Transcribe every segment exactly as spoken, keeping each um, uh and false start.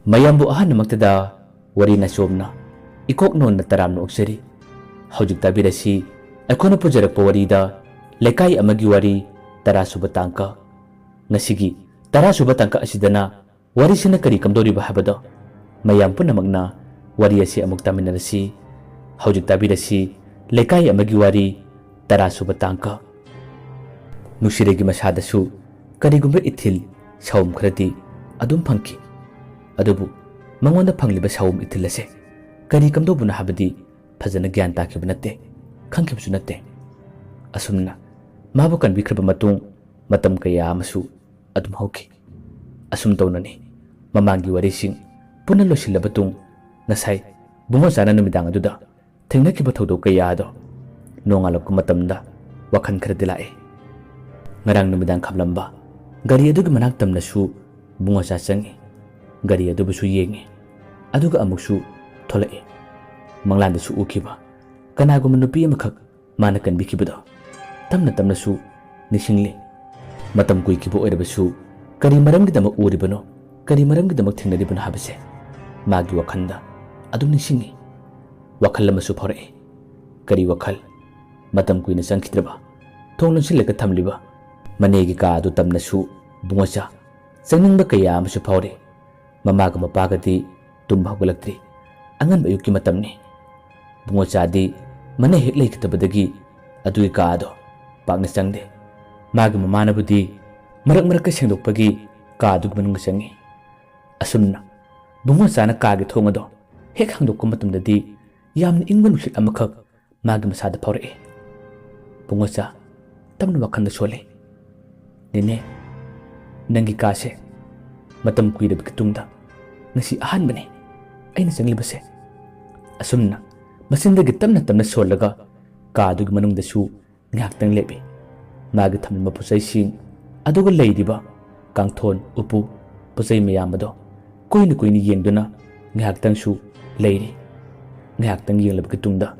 ꯃꯌꯥꯝꯕꯨ ꯑꯍꯥꯟꯕꯃꯛꯇꯗ ꯋꯥꯔꯤ ꯅꯆꯣꯝꯅ ꯏꯀꯣꯛ ꯅꯣꯟꯅ ꯇꯔꯥꯝꯅ ꯑꯣꯛꯆꯔꯤ꯫ ꯍꯧꯖꯤꯛ ꯇꯥꯕꯤꯔꯁꯤ ꯑꯩꯈꯣꯏꯅ ꯄꯨꯖꯔꯛꯄ ꯋꯥꯔꯤꯗ ꯂꯩꯀꯥꯏ ꯑꯃꯒꯤ ꯋꯥꯔꯤ ꯇꯔꯥ ꯁꯨꯕ ꯇꯥꯡꯀꯛ꯫ ꯉꯁꯤꯒꯤ ꯇꯔꯥ ꯁꯨꯕ ꯇꯥꯡꯀꯛ ꯑꯁꯤꯗꯅ ꯋꯥꯔꯤꯁꯤꯅ ꯀꯔꯤ ꯀꯝꯗꯧꯔꯤꯕ ꯍꯥꯏꯕꯗꯣ ꯃꯌꯥꯝ ꯄꯨꯝꯅꯃꯛꯅ ꯋꯥꯔꯤ ꯑꯁꯤ ꯑꯃꯨꯛ ꯇꯥꯃꯤꯟꯅꯔꯁꯤ꯫ ꯍꯧꯖꯤꯛ ꯇꯥꯕꯤꯔꯁꯤ ꯂꯩꯀꯥꯏ ꯑꯃꯒꯤ ꯋꯥꯔꯤ ꯇꯔꯥ ꯁꯨꯕ ꯇꯥꯡꯀꯛ꯫ ꯅꯨꯡꯁꯤꯔꯩꯒꯤ ꯃꯁꯥꯗꯁꯨ ꯀꯔꯤꯒꯨꯝꯕ ꯏꯊꯤꯜ ꯁꯥꯎꯝ ꯈꯔꯗꯤ ꯑꯗꯨꯝ ꯐꯪꯈꯤ꯫ ꯑꯗꯨꯕꯨ ꯃꯉꯣꯟꯗ ꯐꯪꯂꯤꯕ ꯁꯥꯎꯝ ꯏꯊꯤꯜ ꯑꯁꯦ ꯀꯔꯤ ꯀꯝꯗꯧꯕꯅꯣ ꯍꯥꯏꯕꯗꯤ ꯐꯖꯅ ꯒ꯭ꯌꯥꯟ ꯇꯥꯈꯤꯕ ꯅꯠꯇꯦ, ꯈꯪꯈꯤꯕꯁꯨ ꯅꯠꯇꯦ꯫ ꯑꯁꯨꯝꯅ ꯃꯥꯕꯨ ꯀꯟꯕꯤꯈ꯭ꯔꯕ ꯃꯇꯨꯡ ꯃꯇꯝ ꯀꯌꯥ ꯑꯃꯁꯨ ꯑꯗꯨꯝ ꯍꯧꯈꯤ꯫ ꯑꯁꯨꯝ ꯇꯧꯅꯅꯤ ꯃꯃꯥꯡꯒꯤ ꯋꯥꯔꯤꯁꯤꯡ ꯄꯨꯟꯅ ꯂꯣꯏꯁꯤꯜꯂꯕ ꯇꯨꯡ ꯉꯁꯥꯏ ꯕꯨꯡꯉꯣꯆꯥꯅ ꯅꯨꯃꯤꯗꯥꯡ ꯑꯗꯨꯗ ꯊꯦꯡꯅꯈꯤꯕ ꯊꯧꯗꯣꯛ ꯀꯌꯥ ꯑꯗꯣ ꯅꯣꯡꯉꯥꯜꯂꯛꯄ ꯃꯇꯝꯗ ꯋꯥꯈꯜ ꯈꯔꯗꯤ ꯂꯥꯛꯏ꯫ ꯉꯔꯥꯡ ꯅꯨꯃꯤꯗꯥꯡ ꯈꯥꯝꯂꯝꯕ ꯒꯥꯔꯤ ꯑꯗꯨꯒꯤ ꯃꯅꯥꯛ ꯇꯝꯅꯁꯨ ꯕꯨꯡꯉꯣꯆꯥ ꯆꯪꯉꯤ꯫ ꯒꯥꯔꯤ ꯑꯗꯨꯕꯨꯁꯨ ꯌꯦꯡꯉꯤ꯫ ꯑꯗꯨꯒ ꯑꯃꯨꯛꯁꯨ ꯊꯣꯛꯂꯛꯏ꯫ ꯃꯪꯂꯥꯟꯗꯁꯨ ꯎꯈꯤꯕ ꯀꯅꯥꯒꯨꯝꯕ ꯅꯨꯄꯤ ꯑꯃꯈꯛ ꯃꯥꯅ ꯀꯟꯕꯤꯈꯤꯕꯗꯣ ꯇꯞꯅ ꯇꯞꯅꯁꯨ ꯅꯤꯡꯁꯤꯡꯂꯤ꯫ ꯃꯇꯝ ꯀꯨꯏꯈꯤꯕ ꯑꯣꯏꯔꯕꯁꯨ ꯀꯔꯤ ꯃꯔꯝꯒꯤꯗꯃꯛ ꯎꯔꯤꯕꯅꯣ, ꯀꯔꯤ ꯃꯔꯝꯒꯤꯗꯃꯛ ꯊꯦꯡꯅꯔꯤꯕꯅꯣ ꯍꯥꯏꯕꯁꯦ ꯃꯥꯒꯤ ꯋꯥꯈꯜꯗ ꯑꯗꯨꯝ ꯅꯤꯡꯁꯤꯡꯉꯤ꯫ ꯋꯥꯈꯜ ꯑꯃꯁꯨ ꯐꯥꯎꯔꯛꯏ꯫ ꯀꯔꯤ ꯋꯥꯈꯜ? ꯃꯇꯝ ꯀꯨꯏꯅ ꯆꯪꯈꯤꯗ꯭ꯔꯕ ꯊꯣꯡ ꯂꯣꯟꯁꯤꯜꯂꯒ ꯊꯝꯂꯤꯕ ꯃꯅꯦꯒꯤ ꯀꯥ ꯑꯗꯨ ꯇꯝꯅꯁꯨ ꯕꯨꯡꯉꯣꯆꯥ ꯆꯪꯅꯤꯡꯕ ꯀꯌꯥ ꯑꯃꯁꯨ ꯐꯥꯎꯔꯤ꯫ ꯃꯃꯥꯒ ꯃꯄꯥꯒꯗꯤ ꯇꯨꯝꯕ ꯍꯧꯒꯠꯂꯛꯇ꯭ꯔꯤ꯫ ꯑꯉꯟꯕ ꯑꯌꯨꯛꯀꯤ ꯃꯇꯝꯅꯤ꯫ ꯕꯨꯡꯉꯣꯆꯥꯗꯤ ꯃꯅꯦ ꯍꯦꯛ ꯂꯩꯈꯤꯗꯕꯗꯒꯤ ꯑꯗꯨꯒꯤ ꯀꯥ ꯑꯗꯣ ꯄꯥꯛꯅ ꯆꯪꯗꯦ꯫ ꯃꯥꯒꯤ ꯃꯃꯥꯅꯕꯨꯗꯤ ꯃꯔꯛ ꯃꯔꯛꯇ ꯁꯦꯡꯗꯣꯛꯄꯒꯤ ꯀꯥ ꯑꯗꯨꯒꯤ ꯃꯅꯨꯡꯗ ꯆꯪꯉꯤ꯫ ꯑꯁꯨꯝꯅ ꯕꯨꯡꯉꯣꯆꯥꯅ ꯀꯥꯒꯤ ꯊꯣꯡ ꯑꯗꯣ ꯍꯦꯛ ꯍꯥꯡꯗꯣꯛꯄ ꯃꯇꯝꯗꯗꯤ ꯌꯥꯝꯅ ꯏꯪꯕ ꯅꯨꯡꯁꯤꯠ ꯑꯃꯈꯛ ꯃꯥꯒꯤ ꯃꯁꯥꯗ ꯐꯥꯎꯔꯛꯏ꯫ ꯕꯨꯡꯉꯣꯆꯥ ꯇꯞꯅ ꯋꯥꯈꯜꯗ ꯁꯣꯜꯂꯤ꯫ "ꯅꯦꯅꯦ, ꯅꯪꯒꯤ ꯀꯥꯁꯦ ꯃꯇꯝ ꯀꯨꯏꯔꯕꯒꯤ ꯇꯨꯡꯗ ꯉꯁꯤ ꯑꯍꯥꯟꯕꯅꯤ ꯑꯩꯅ ꯆꯪꯂꯤꯕꯁꯦ꯫" ꯑꯁꯨꯝꯅ ꯃꯆꯤꯟꯗꯒꯤ ꯇꯞꯅ ꯇꯞꯅ ꯁꯣꯜꯂꯒ ꯀꯥ ꯑꯗꯨꯒꯤ ꯃꯅꯨꯡꯗꯁꯨ ꯉꯥꯏꯍꯥꯛꯇꯪ ꯂꯦꯞꯄꯤ꯫ ꯃꯥꯒꯤ ꯊꯝꯂꯝꯕ ꯄꯣꯠ ꯆꯩꯁꯤꯡ ꯑꯗꯨꯒ ꯂꯩꯔꯤꯕ ꯀꯥꯡꯊꯣꯟ, ꯎꯄꯨ, ꯄꯣꯠ ꯆꯩ ꯃꯌꯥꯝ ꯑꯗꯣ ꯀꯨꯏꯅ ꯀꯨꯏꯅ ꯌꯦꯡꯗꯨꯅ ꯉꯥꯏꯍꯥꯛꯇꯪꯁꯨ ꯂꯩꯔꯤ꯫ ꯉꯥꯏꯍꯥꯛꯇꯪ ꯌꯦꯡꯂꯕꯒꯤ ꯇꯨꯡꯗ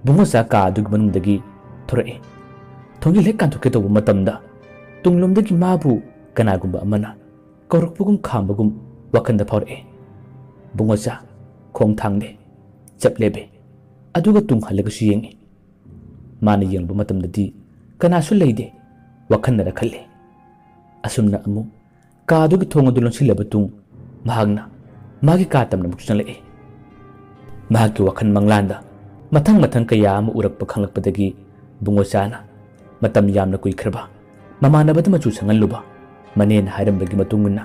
ꯕꯨꯡꯉꯣꯆꯥ ꯀꯥ ꯑꯗꯨꯒꯤ ꯃꯅꯨꯡꯗꯒꯤ ꯊꯣꯔꯛꯏ꯫ ꯊꯣꯡꯖꯤꯜ ꯍꯦꯛ ꯀꯥꯟꯊꯣꯛꯀꯦ ꯇꯧꯕ ꯃꯇꯝꯗ ꯇꯨꯡꯂꯣꯝꯗꯒꯤ ꯃꯥꯕꯨ ꯀꯅꯥꯒꯨꯝꯕ ꯑꯃꯅ ꯀꯧꯔꯛꯄꯒꯨꯝ ꯈꯥꯝꯕꯒꯨꯝ ꯋꯥꯈꯜꯗ ꯐꯥꯎꯔꯛꯏ꯫ ꯕꯨꯡꯉꯣꯆꯥ ꯈꯣꯡ ꯊꯥꯡꯂꯦ, ꯆꯞ ꯂꯦꯞꯄꯦ꯫ ꯑꯗꯨꯒ ꯇꯨꯡ ꯍꯜꯂꯒꯁꯨ ꯌꯦꯡꯉꯤ꯫ ꯃꯥꯅ ꯌꯦꯡꯂꯨꯕ ꯃꯇꯝꯗꯗꯤ ꯀꯅꯥꯁꯨ ꯂꯩꯇꯦ꯫ ꯋꯥꯈꯜꯅꯔ ꯈꯜꯂꯤ꯫ ꯑꯁꯨꯝꯅ ꯑꯃꯨꯛ ꯀꯥꯗꯨꯒꯤ ꯊꯣꯡ ꯑꯗꯨ ꯂꯣꯟꯁꯤꯜꯂꯕ ꯇꯨꯡ ꯃꯍꯥꯛꯅ ꯃꯥꯒꯤ ꯀꯥ ꯇꯝꯅ ꯑꯃꯨꯛ ꯆꯪꯂꯛꯏ꯫ ꯃꯍꯥꯛꯀꯤ ꯋꯥꯈꯜ ꯃꯪꯂꯥꯟꯗ ꯃꯊꯪ ꯃꯊꯪ ꯀꯌꯥ ꯑꯃ ꯎꯔꯛꯄ ꯈꯪꯂꯛꯄꯗꯒꯤ ꯕꯨꯡꯉꯣꯆꯥꯅ ꯃꯇꯝ ꯌꯥꯝꯅ ꯀꯨꯏꯈ꯭ꯔꯕ ꯃꯃꯥꯟꯅꯕꯗ ꯃꯆꯨ ꯁꯪꯍꯜꯂꯨꯕ ꯃꯅꯦꯅ ꯍꯥꯏꯔꯝꯕꯒꯤ ꯃꯇꯨꯡ ꯏꯟꯅ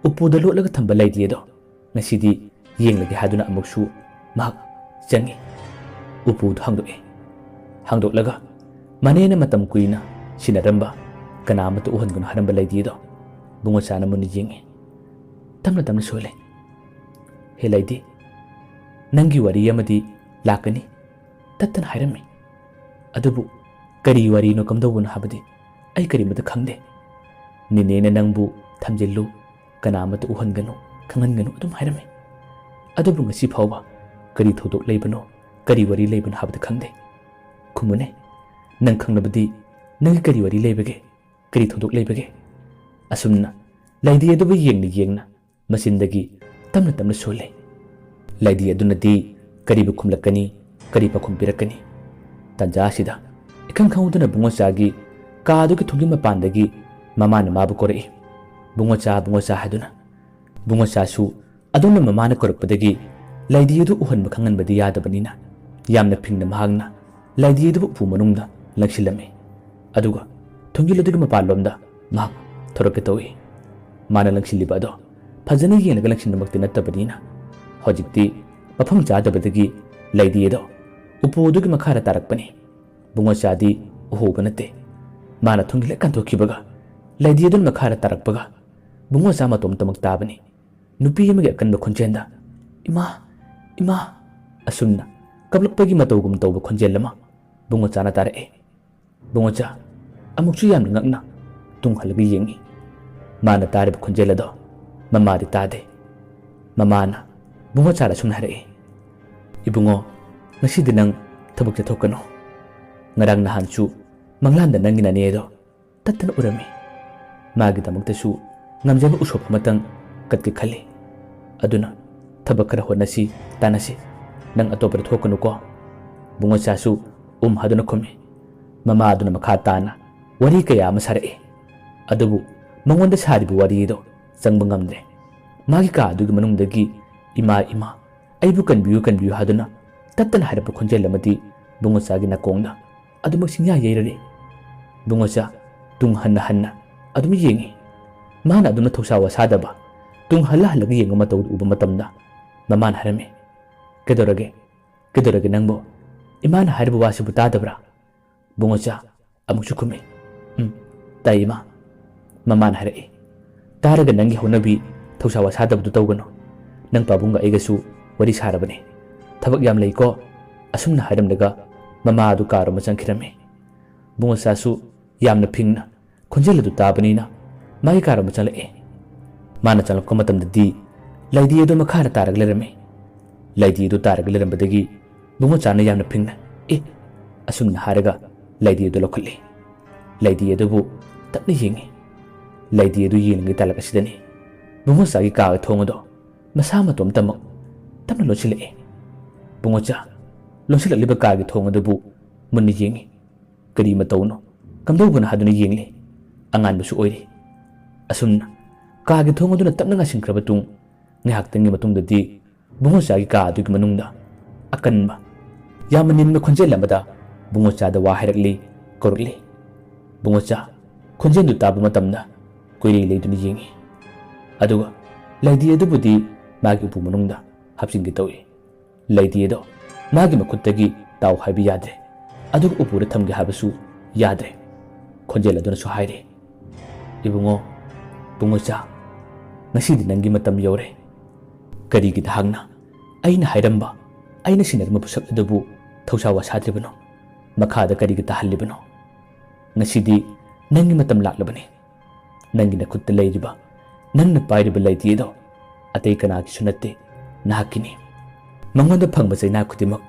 ꯎꯄꯨꯗ ꯂꯣꯠꯂꯒ ꯊꯝꯕ ꯂꯩꯗꯤ ꯑꯗꯣ ꯉꯁꯤꯗꯤ ꯌꯦꯡꯂꯒꯦ ꯍꯥꯏꯗꯨꯅ ꯑꯃꯨꯛꯁꯨ ꯃꯍꯥꯛ ꯆꯪꯏ꯫ ꯎꯄꯨꯗꯨ ꯍꯥꯡꯗꯣꯛꯏ꯫ ꯍꯥꯡꯗꯣꯛꯂꯒ ꯃꯅꯦꯅ ꯃꯇꯝ ꯀꯨꯏꯅ ꯁꯤꯟꯅꯔꯝꯕ ꯀꯅꯥ ꯑꯃꯠꯇ ꯎꯍꯟꯒꯅꯨ ꯍꯥꯏꯔꯝꯕ ꯂꯩꯗꯤ ꯑꯗꯣ ꯕꯨꯡꯉꯣꯆꯥꯅ ꯃꯨꯟꯅ ꯌꯦꯡꯏ꯫ ꯇꯞꯅ ꯇꯞꯅ ꯁꯣꯜꯂꯦ꯫ "ꯍꯦ ꯂꯩꯗꯤ, ꯅꯪꯒꯤ ꯋꯥꯔꯤ ꯑꯃꯗꯤ ꯂꯥꯛꯀꯅꯤ ꯇꯠꯇꯅ ꯍꯥꯏꯔꯝꯃꯤ꯫ ꯑꯗꯨꯕꯨ ꯀꯔꯤ ꯋꯥꯔꯤꯅꯣ, ꯀꯝꯗꯧꯕꯅꯣ ꯍꯥꯏꯕꯗꯤ ꯑꯩ ꯀꯔꯤꯃꯠꯇ ꯈꯪꯗꯦ꯫ ꯅꯦꯅꯦꯅ ꯅꯪꯕꯨ ꯊꯝꯖꯤꯜꯂꯨ, ꯀꯅꯥ ꯑꯃꯠꯇ ꯎꯍꯟꯒꯅꯨ, ꯈꯪꯍꯟꯒꯅꯨ ꯑꯗꯨꯝ ꯍꯥꯏꯔꯝꯃꯤ꯫ ꯑꯗꯨꯕꯨ ꯉꯁꯤ ꯐꯥꯎꯕ ꯀꯔꯤ ꯊꯧꯗꯣꯛ ꯂꯩꯕꯅꯣ, ꯀꯔꯤ ꯋꯥꯔꯤ ꯂꯩꯕꯅꯣ ꯍꯥꯏꯕꯗꯤ ꯈꯪꯗꯦ꯫ ꯈꯨꯝꯃꯨꯅꯦ, ꯅꯪ ꯈꯪꯂꯕꯗꯤ ꯅꯪꯒꯤ ꯀꯔꯤ ꯋꯥꯔꯤ ꯂꯩꯕꯒꯦ? ꯀꯔꯤ ꯊꯧꯗꯣꯛ ꯂꯩꯕꯒꯦ?" ꯑꯁꯨꯝꯅ ꯂꯩꯗꯤ ꯑꯗꯨꯕꯨ ꯌꯦꯡꯅ ꯌꯦꯡꯅ ꯃꯆꯤꯟꯗꯒꯤ ꯇꯞꯅ ꯇꯞꯅ ꯁꯣꯜꯂꯤ꯫ ꯂꯩꯗꯤ ꯑꯗꯨꯅꯗꯤ ꯀꯔꯤꯕꯨ ꯈꯨꯝꯂꯛꯀꯅꯤ, ꯀꯔꯤ ꯄꯥꯎꯈꯨꯝ ꯄꯤꯔꯛꯀꯅꯤ? ꯇꯟꯖꯥ ꯑꯁꯤꯗ ꯏꯈꯪ ꯈꯪꯍꯧꯗꯅ ꯕꯨꯡꯉꯣꯆꯥꯒꯤ ꯀꯥꯗꯨꯒꯤ ꯊꯣꯡꯖꯤꯟ ꯃꯄꯥꯟꯗꯒꯤ ꯃꯃꯥꯅ ꯃꯥꯕꯨ ꯀꯧꯔꯛꯏ꯫ "ꯕꯨꯡꯉꯣꯆꯥ, ꯕꯨꯡꯉꯣꯆꯥ" ꯍꯥꯏꯗꯨꯅ꯫ ꯕꯨꯡꯉꯣꯆꯥꯁꯨ ꯑꯗꯣꯝꯅ ꯃꯃꯥꯅ ꯀꯧꯔꯛꯄꯗꯒꯤ ꯂꯩꯗꯤ ꯑꯗꯨ ꯎꯍꯟꯕ ꯈꯪꯍꯟꯕꯗꯤ ꯌꯥꯗꯕꯅꯤꯅ ꯌꯥꯝꯅ ꯐꯤꯡꯅ ꯃꯍꯥꯛꯅ ꯂꯩꯗꯤ ꯑꯗꯨꯕꯨ ꯎꯄꯨ ꯃꯅꯨꯡꯗ ꯂꯪꯁꯤꯜꯂꯝꯃꯤ꯫ ꯑꯗꯨꯒ ꯊꯣꯡꯖꯤꯜ ꯑꯗꯨꯒꯤ ꯃꯄꯥꯟꯂꯣꯝꯗ ꯃꯍꯥꯛ ꯊꯣꯔꯛꯀꯦ ꯇꯧꯏ꯫ ꯃꯥꯅ ꯂꯪꯁꯤꯜꯂꯤꯕ ꯑꯗꯣ ꯐꯖꯅ ꯌꯦꯡꯂꯒ ꯂꯪꯁꯤꯟꯕꯃꯛꯇꯤ ꯅꯠꯇꯕꯅꯤꯅ ꯍꯧꯖꯤꯛꯇꯤ ꯃꯐꯝ ꯆꯥꯗꯕꯗꯒꯤ ꯂꯩꯗꯤ ꯑꯗꯣ ꯎꯄꯨ ꯑꯗꯨꯒꯤ ꯃꯈꯥꯗ ꯇꯥꯔꯛꯄꯅꯤ꯫ ꯕꯨꯡꯉꯣꯆꯥꯗꯤ ꯎꯍꯧꯕ ꯅꯠꯇꯦ꯫ ꯃꯥꯅ ꯊꯣꯡꯖꯤꯜ ꯍꯦꯛ ꯀꯥꯟꯊꯣꯛꯈꯤꯕꯒ ꯂꯩꯗꯤ ꯑꯗꯨꯅ ꯃꯈꯥꯗ ꯇꯥꯔꯛꯄꯒ ꯕꯨꯡꯉꯣꯆꯥ ꯃꯇꯣꯝꯇꯃꯛ ꯇꯥꯕꯅꯤ꯫ ꯅꯨꯄꯤ ꯑꯃꯒꯤ ꯑꯀꯟꯕ ꯈꯣꯟꯖꯦꯜꯗ, "ꯏꯃꯥ, ꯏꯃꯥ!" ꯑꯁꯨꯝꯅ ꯀꯞꯂꯛꯄꯒꯤ ꯃꯇꯧꯒꯨꯝ ꯇꯧꯕ ꯈꯣꯟꯖꯦꯜ ꯑꯃ ꯕꯨꯡꯉꯣꯆꯥꯅ ꯇꯥꯔꯛꯏ꯫ ꯕꯨꯡꯉꯣꯆꯥ ꯑꯃꯨꯛꯁꯨ ꯌꯥꯝꯅ ꯉꯛꯅ ꯇꯨꯡ ꯍꯜꯂꯒ ꯌꯦꯡꯉꯤ꯫ ꯃꯥꯅ ꯇꯥꯔꯤꯕ ꯈꯣꯟꯖꯦꯜ ꯑꯗꯣ ꯃꯃꯥꯗꯤ ꯇꯥꯗꯦ꯫ ꯃꯃꯥꯅ ꯕꯨꯡꯉꯣꯆꯥꯗ ꯑꯁꯨꯝꯅ ꯍꯥꯏꯔꯛꯏ, "ꯏꯕꯨꯡꯉꯣ, ꯉꯁꯤꯗꯤ ꯅꯪ ꯊꯕꯛ ꯆꯠꯊꯣꯛꯀꯅꯨ꯫ ꯉꯔꯥꯡ ꯅꯍꯥꯟꯁꯨ ꯃꯪꯂꯥꯟꯗ ꯅꯪꯒꯤ ꯅꯅꯦ ꯑꯗꯣ ꯇꯠꯇꯅ ꯎꯔꯝꯃꯤ꯫ ꯃꯥꯒꯤꯗꯃꯛꯇꯁꯨ ꯉꯝꯖꯕ ꯎꯁꯣꯞ ꯑꯃꯇꯪ ꯀꯠꯀꯦ ꯈꯜꯂꯤ꯫ ꯑꯗꯨꯅ ꯊꯕꯛ ꯈꯔ ꯍꯣꯠꯅꯁꯤ, ꯇꯥꯟꯅꯁꯤ꯫ ꯅꯪ ꯑꯇꯣꯞꯄꯗ ꯊꯣꯛꯀꯅꯨꯀꯣ꯫" ꯕꯨꯡꯉꯣꯆꯥꯁꯨ ꯎꯝ ꯍꯥꯏꯗꯨꯅ ꯈꯨꯝꯃꯤ꯫ ꯃꯃꯥꯗꯨꯅ ꯃꯈꯥ ꯇꯥꯅ ꯋꯥꯔꯤ ꯀꯌꯥ ꯑꯃ ꯁꯥꯔꯛꯏ꯫ ꯑꯗꯨꯕꯨ ꯃꯉꯣꯟꯗ ꯁꯥꯔꯤꯕ ꯋꯥꯔꯤ ꯑꯗꯣ ꯆꯪꯕ ꯉꯝꯗ꯭ꯔꯦ꯫ ꯃꯥꯒꯤ ꯀꯥ ꯑꯗꯨꯒꯤ ꯃꯅꯨꯡꯗꯒꯤ "ꯏꯃꯥ, ꯏꯃꯥ, ꯑꯩꯕꯨ ꯀꯟꯕꯤꯌꯨ, ꯀꯟꯕꯤꯌꯨ" ꯍꯥꯏꯗꯨꯅ ꯇꯠꯇꯅ ꯍꯥꯏꯔꯛꯄ ꯈꯣꯟꯖꯦꯜ ꯑꯃꯗꯤ ꯕꯨꯡꯉꯣꯆꯥꯒꯤ ꯅꯥꯀꯣꯡꯗ ꯑꯗꯨꯃꯛ ꯆꯤꯡꯌꯥ ꯌꯩꯔꯔꯤ꯫ ꯕꯨꯡꯉꯣꯆꯥ ꯇꯨꯡ ꯍꯟꯅ ꯍꯟꯅ ꯑꯗꯨꯝ ꯌꯦꯡꯉꯤ꯫ ꯃꯥꯅ ꯑꯗꯨꯝꯅ ꯊꯧꯁꯥ ꯋꯥꯁꯥꯗꯕ ꯇꯨꯡ ꯍꯜꯂ ꯍꯜꯂꯒ ꯌꯦꯡꯕ ꯃꯇꯧꯗꯨ ꯎꯕ ꯃꯇꯝꯗ ꯃꯃꯥꯅ ꯍꯥꯏꯔꯝꯃꯤ, "ꯀꯩꯗꯧꯔꯒꯦ? ꯀꯩꯗꯧꯔꯒꯦ ꯅꯪꯕꯨ? ꯏꯃꯥꯅ ꯍꯥꯏꯔꯤꯕ ꯋꯥꯁꯤꯕꯨ ꯇꯥꯗꯕ꯭ꯔꯥ?" ꯕꯨꯡꯉꯣꯆꯥ ꯑꯃꯨꯛꯁꯨ ꯈꯨꯝꯃꯤ, "ꯎꯝ, ꯇꯥꯏ ꯏꯃꯥ꯫" ꯃꯃꯥꯅ ꯍꯥꯏꯔꯛꯏ, "ꯇꯥꯔꯒ ꯅꯪꯒꯤ ꯍꯧꯅꯕꯤ ꯊꯧꯁꯥ ꯋꯥꯁꯥꯗꯕꯗꯨ ꯇꯧꯒꯅꯨ꯫ ꯅꯪ ꯄꯥꯕꯨꯡꯒ ꯑꯩꯒꯁꯨ ꯋꯥꯔꯤ ꯁꯥꯔꯕꯅꯤ꯫ ꯊꯕꯛ ꯌꯥꯝ ꯂꯩꯀꯣ꯫" ꯑꯁꯨꯝꯅ ꯍꯥꯏꯔꯝꯂꯒ ꯃꯃꯥ ꯑꯗꯨ ꯀꯥꯔꯣꯝꯗ ꯆꯪꯈꯤꯔꯝꯃꯤ꯫ ꯕꯨꯡꯉꯣꯆꯥꯁꯨ ꯌꯥꯝꯅ ꯐꯤꯡꯅ ꯈꯣꯟꯖꯦꯜ ꯑꯗꯨ ꯇꯥꯕꯅꯤꯅ ꯃꯥꯒꯤ ꯀꯥꯔꯣꯝꯗ ꯆꯪꯂꯛꯏ꯫ ꯃꯥꯅ ꯆꯪꯂꯛꯄ ꯃꯇꯝꯗꯗꯤ ꯂꯩꯗꯤ ꯑꯗꯨ ꯃꯈꯥꯗ ꯇꯥꯔꯒ ꯂꯩꯔꯝꯃꯤ꯫ ꯂꯩꯗꯤ ꯑꯗꯨ ꯇꯥꯔꯒ ꯂꯩꯔꯝꯕꯗꯒꯤ ꯕꯨꯡꯉꯣꯆꯥꯅ ꯌꯥꯝꯅ ꯐꯤꯡꯅ "ꯑꯦ!" ꯑꯁꯨꯝꯅ ꯍꯥꯏꯔꯒ ꯂꯩꯗꯤ ꯑꯗꯨ ꯂꯧꯈꯠꯂꯤ꯫ ꯂꯩꯗꯤ ꯑꯗꯨꯕꯨ ꯇꯞꯅ ꯌꯦꯡꯉꯤ꯫ ꯂꯩꯗꯤ ꯑꯗꯨ ꯌꯦꯡꯂꯤꯉꯩ ꯇꯥꯂꯛ ꯑꯁꯤꯗꯅꯤ ꯕꯨꯡꯉꯣꯆꯥꯒꯤ ꯀꯥꯒꯤ ꯊꯣꯡ ꯑꯗꯨ ꯃꯁꯥ ꯃꯇꯣꯝꯇꯃꯛ ꯇꯞꯅ ꯂꯣꯟꯁꯤꯜꯂꯛꯏ꯫ ꯕꯨꯡꯉꯣꯆꯥ ꯂꯣꯟꯁꯤꯜꯂꯛꯂꯤꯕ ꯀꯥꯒꯤ ꯊꯣꯡ ꯑꯗꯨꯕꯨ ꯃꯨꯟꯅ ꯌꯦꯡꯉꯤ꯫ ꯀꯔꯤ ꯃꯇꯧꯅꯣ, ꯀꯝꯗꯧꯕꯅꯣ ꯍꯥꯏꯗꯨꯅ ꯌꯦꯡꯂꯤ꯫ ꯑꯉꯥꯟꯕꯁꯨ ꯑꯣꯏꯔꯤ꯫ ꯑꯁꯨꯝꯅ ꯀꯥꯒꯤ ꯊꯣꯡ ꯑꯗꯨꯅ ꯇꯞꯅ ꯉꯥꯟꯁꯤꯟꯈ꯭ꯔꯕ ꯇꯨꯡ ꯉꯥꯏꯍꯥꯛꯇꯪꯒꯤ ꯃꯇꯨꯡꯗꯗꯤ ꯕꯨꯡꯉꯣꯆꯥꯒꯤ ꯀꯥ ꯑꯗꯨꯒꯤ ꯃꯅꯨꯡꯗ ꯑꯀꯟꯕ, ꯌꯥꯝꯅ ꯅꯤꯟꯕ ꯈꯣꯟꯖꯦꯜ ꯑꯃꯗ ꯕꯨꯡꯉꯣꯆꯥꯗ ꯋꯥ ꯍꯥꯏꯔꯛꯂꯤ, ꯀꯧꯔꯛꯂꯤ꯫ ꯕꯨꯡꯉꯣꯆꯥ ꯈꯣꯟꯖꯦꯜꯗꯨ ꯇꯥꯕ ꯃꯇꯝꯗ ꯀꯣꯏꯂꯩ ꯂꯩꯗꯨꯅ ꯌꯦꯡꯉꯤ꯫ ꯑꯗꯨꯒ ꯂꯩꯗꯤ ꯑꯗꯨꯕꯨꯗꯤ ꯃꯥꯒꯤ ꯎꯄꯨ ꯃꯅꯨꯡꯗ ꯍꯥꯞꯆꯤꯟꯒꯦ ꯇꯧꯏ꯫ ꯂꯩꯗꯤ ꯑꯗꯣ ꯃꯥꯒꯤ ꯃꯈꯨꯠꯇꯒꯤ ꯇꯥꯎ ꯍꯥꯏꯕ ꯌꯥꯗ꯭ꯔꯦ꯫ ꯑꯗꯨꯒ ꯎꯄꯨꯗ ꯊꯝꯒꯦ ꯍꯥꯏꯕꯁꯨ ꯌꯥꯗ꯭ꯔꯦ꯫ ꯈꯣꯟꯖꯦꯜ ꯑꯗꯨꯅꯁꯨ ꯍꯥꯏꯔꯤ, "ꯏꯕꯨꯡꯉꯣ, ꯕꯨꯡꯉꯣꯆꯥ, ꯉꯁꯤꯗꯤ ꯅꯪꯒꯤ ꯃꯇꯝ ꯌꯧꯔꯦ꯫ ꯀꯔꯤꯒꯤ ꯅꯍꯥꯛꯅ ꯑꯩꯅ ꯍꯥꯏꯔꯝꯕ, ꯑꯩꯅ ꯁꯤꯟꯅꯔꯝꯕ ꯄꯣꯠꯁꯛ ꯑꯗꯨꯕꯨ ꯊꯧꯁꯥ ꯋꯥꯁꯥꯗ꯭ꯔꯤꯕꯅꯣ? ꯃꯈꯥꯗ ꯀꯔꯤꯒꯤ ꯇꯥꯍꯜꯂꯤꯕꯅꯣ? ꯉꯁꯤꯗꯤ ꯅꯪꯒꯤ ꯃꯇꯝ ꯂꯥꯛꯂꯕꯅꯤ꯫ ꯅꯪꯒꯤ ꯅꯈꯨꯠꯇ ꯂꯩꯔꯤꯕ, ꯅꯪꯅ ꯄꯥꯏꯔꯤꯕ ꯂꯩꯗꯤ ꯑꯗꯣ ꯑꯇꯩ ꯀꯅꯥꯒꯤꯁꯨ ꯅꯠꯇꯦ, ꯅꯍꯥꯛꯀꯤꯅꯤ꯫ ꯃꯉꯣꯟꯗ ꯐꯪꯕ ꯆꯩꯅꯥ ꯈꯨꯗꯤꯡꯃꯛ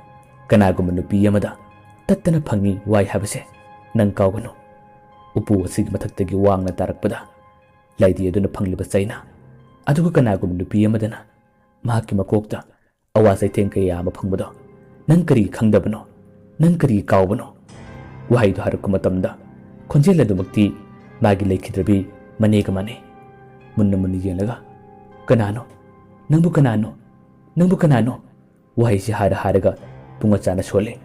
ꯀꯅꯥꯒꯨꯝꯕ ꯅꯨꯄꯤ ꯑꯃꯗ ꯇꯠꯇꯅ ꯐꯪꯏ ꯋꯥꯏ ꯍꯥꯏꯕꯁꯦ ꯅꯪ ꯀꯥꯎꯒꯅꯨ꯫" ꯎꯄꯨ ꯑꯁꯤꯒꯤ ꯃꯊꯛꯇꯒꯤ ꯋꯥꯡꯅ ꯇꯥꯔꯛꯄꯗ ꯂꯩꯗꯤ ꯑꯗꯨꯅ ꯐꯪꯂꯤꯕ ꯆꯩꯅꯥ ꯑꯗꯨꯒ ꯀꯅꯥꯒꯨꯝꯕ ꯅꯨꯄꯤ ꯑꯃꯗꯅ ꯃꯍꯥꯛꯀꯤ ꯃꯀꯣꯛꯇ ꯑꯋꯥ ꯆꯩꯊꯦꯡ ꯀꯌꯥ ꯑꯃ ꯐꯪꯕꯗꯣ ꯅꯪ ꯀꯔꯤ ꯈꯪꯗꯕꯅꯣ? ꯅꯪ ꯀꯔꯤ ꯀꯥꯎꯕꯅꯣ? ꯋꯥꯍꯩꯗꯨ ꯍꯥꯏꯔꯛꯄ ꯃꯇꯝꯗ ꯈꯣꯟꯖꯦꯜ ꯑꯗꯨꯃꯛꯇꯤ ꯃꯥꯒꯤ ꯂꯩꯈꯤꯗ꯭ꯔꯕꯤ ꯃꯅꯦꯒ ꯃꯥꯟꯅꯩ꯫ ꯃꯨꯟꯅ ꯃꯨꯟꯅ ꯌꯦꯡꯂꯒ, "ꯀꯅꯥꯅꯣ? ꯅꯪꯕꯨ ꯀꯅꯥꯅꯣ? ꯅꯪꯕꯨ ꯀꯅꯥꯅꯣ?" ꯋꯥꯍꯩꯁꯤ ꯍꯥꯏꯔ ꯍꯥꯏꯔꯒ ꯄꯨꯡꯉꯣꯆꯥꯅ ꯁꯣꯜꯂꯤ꯫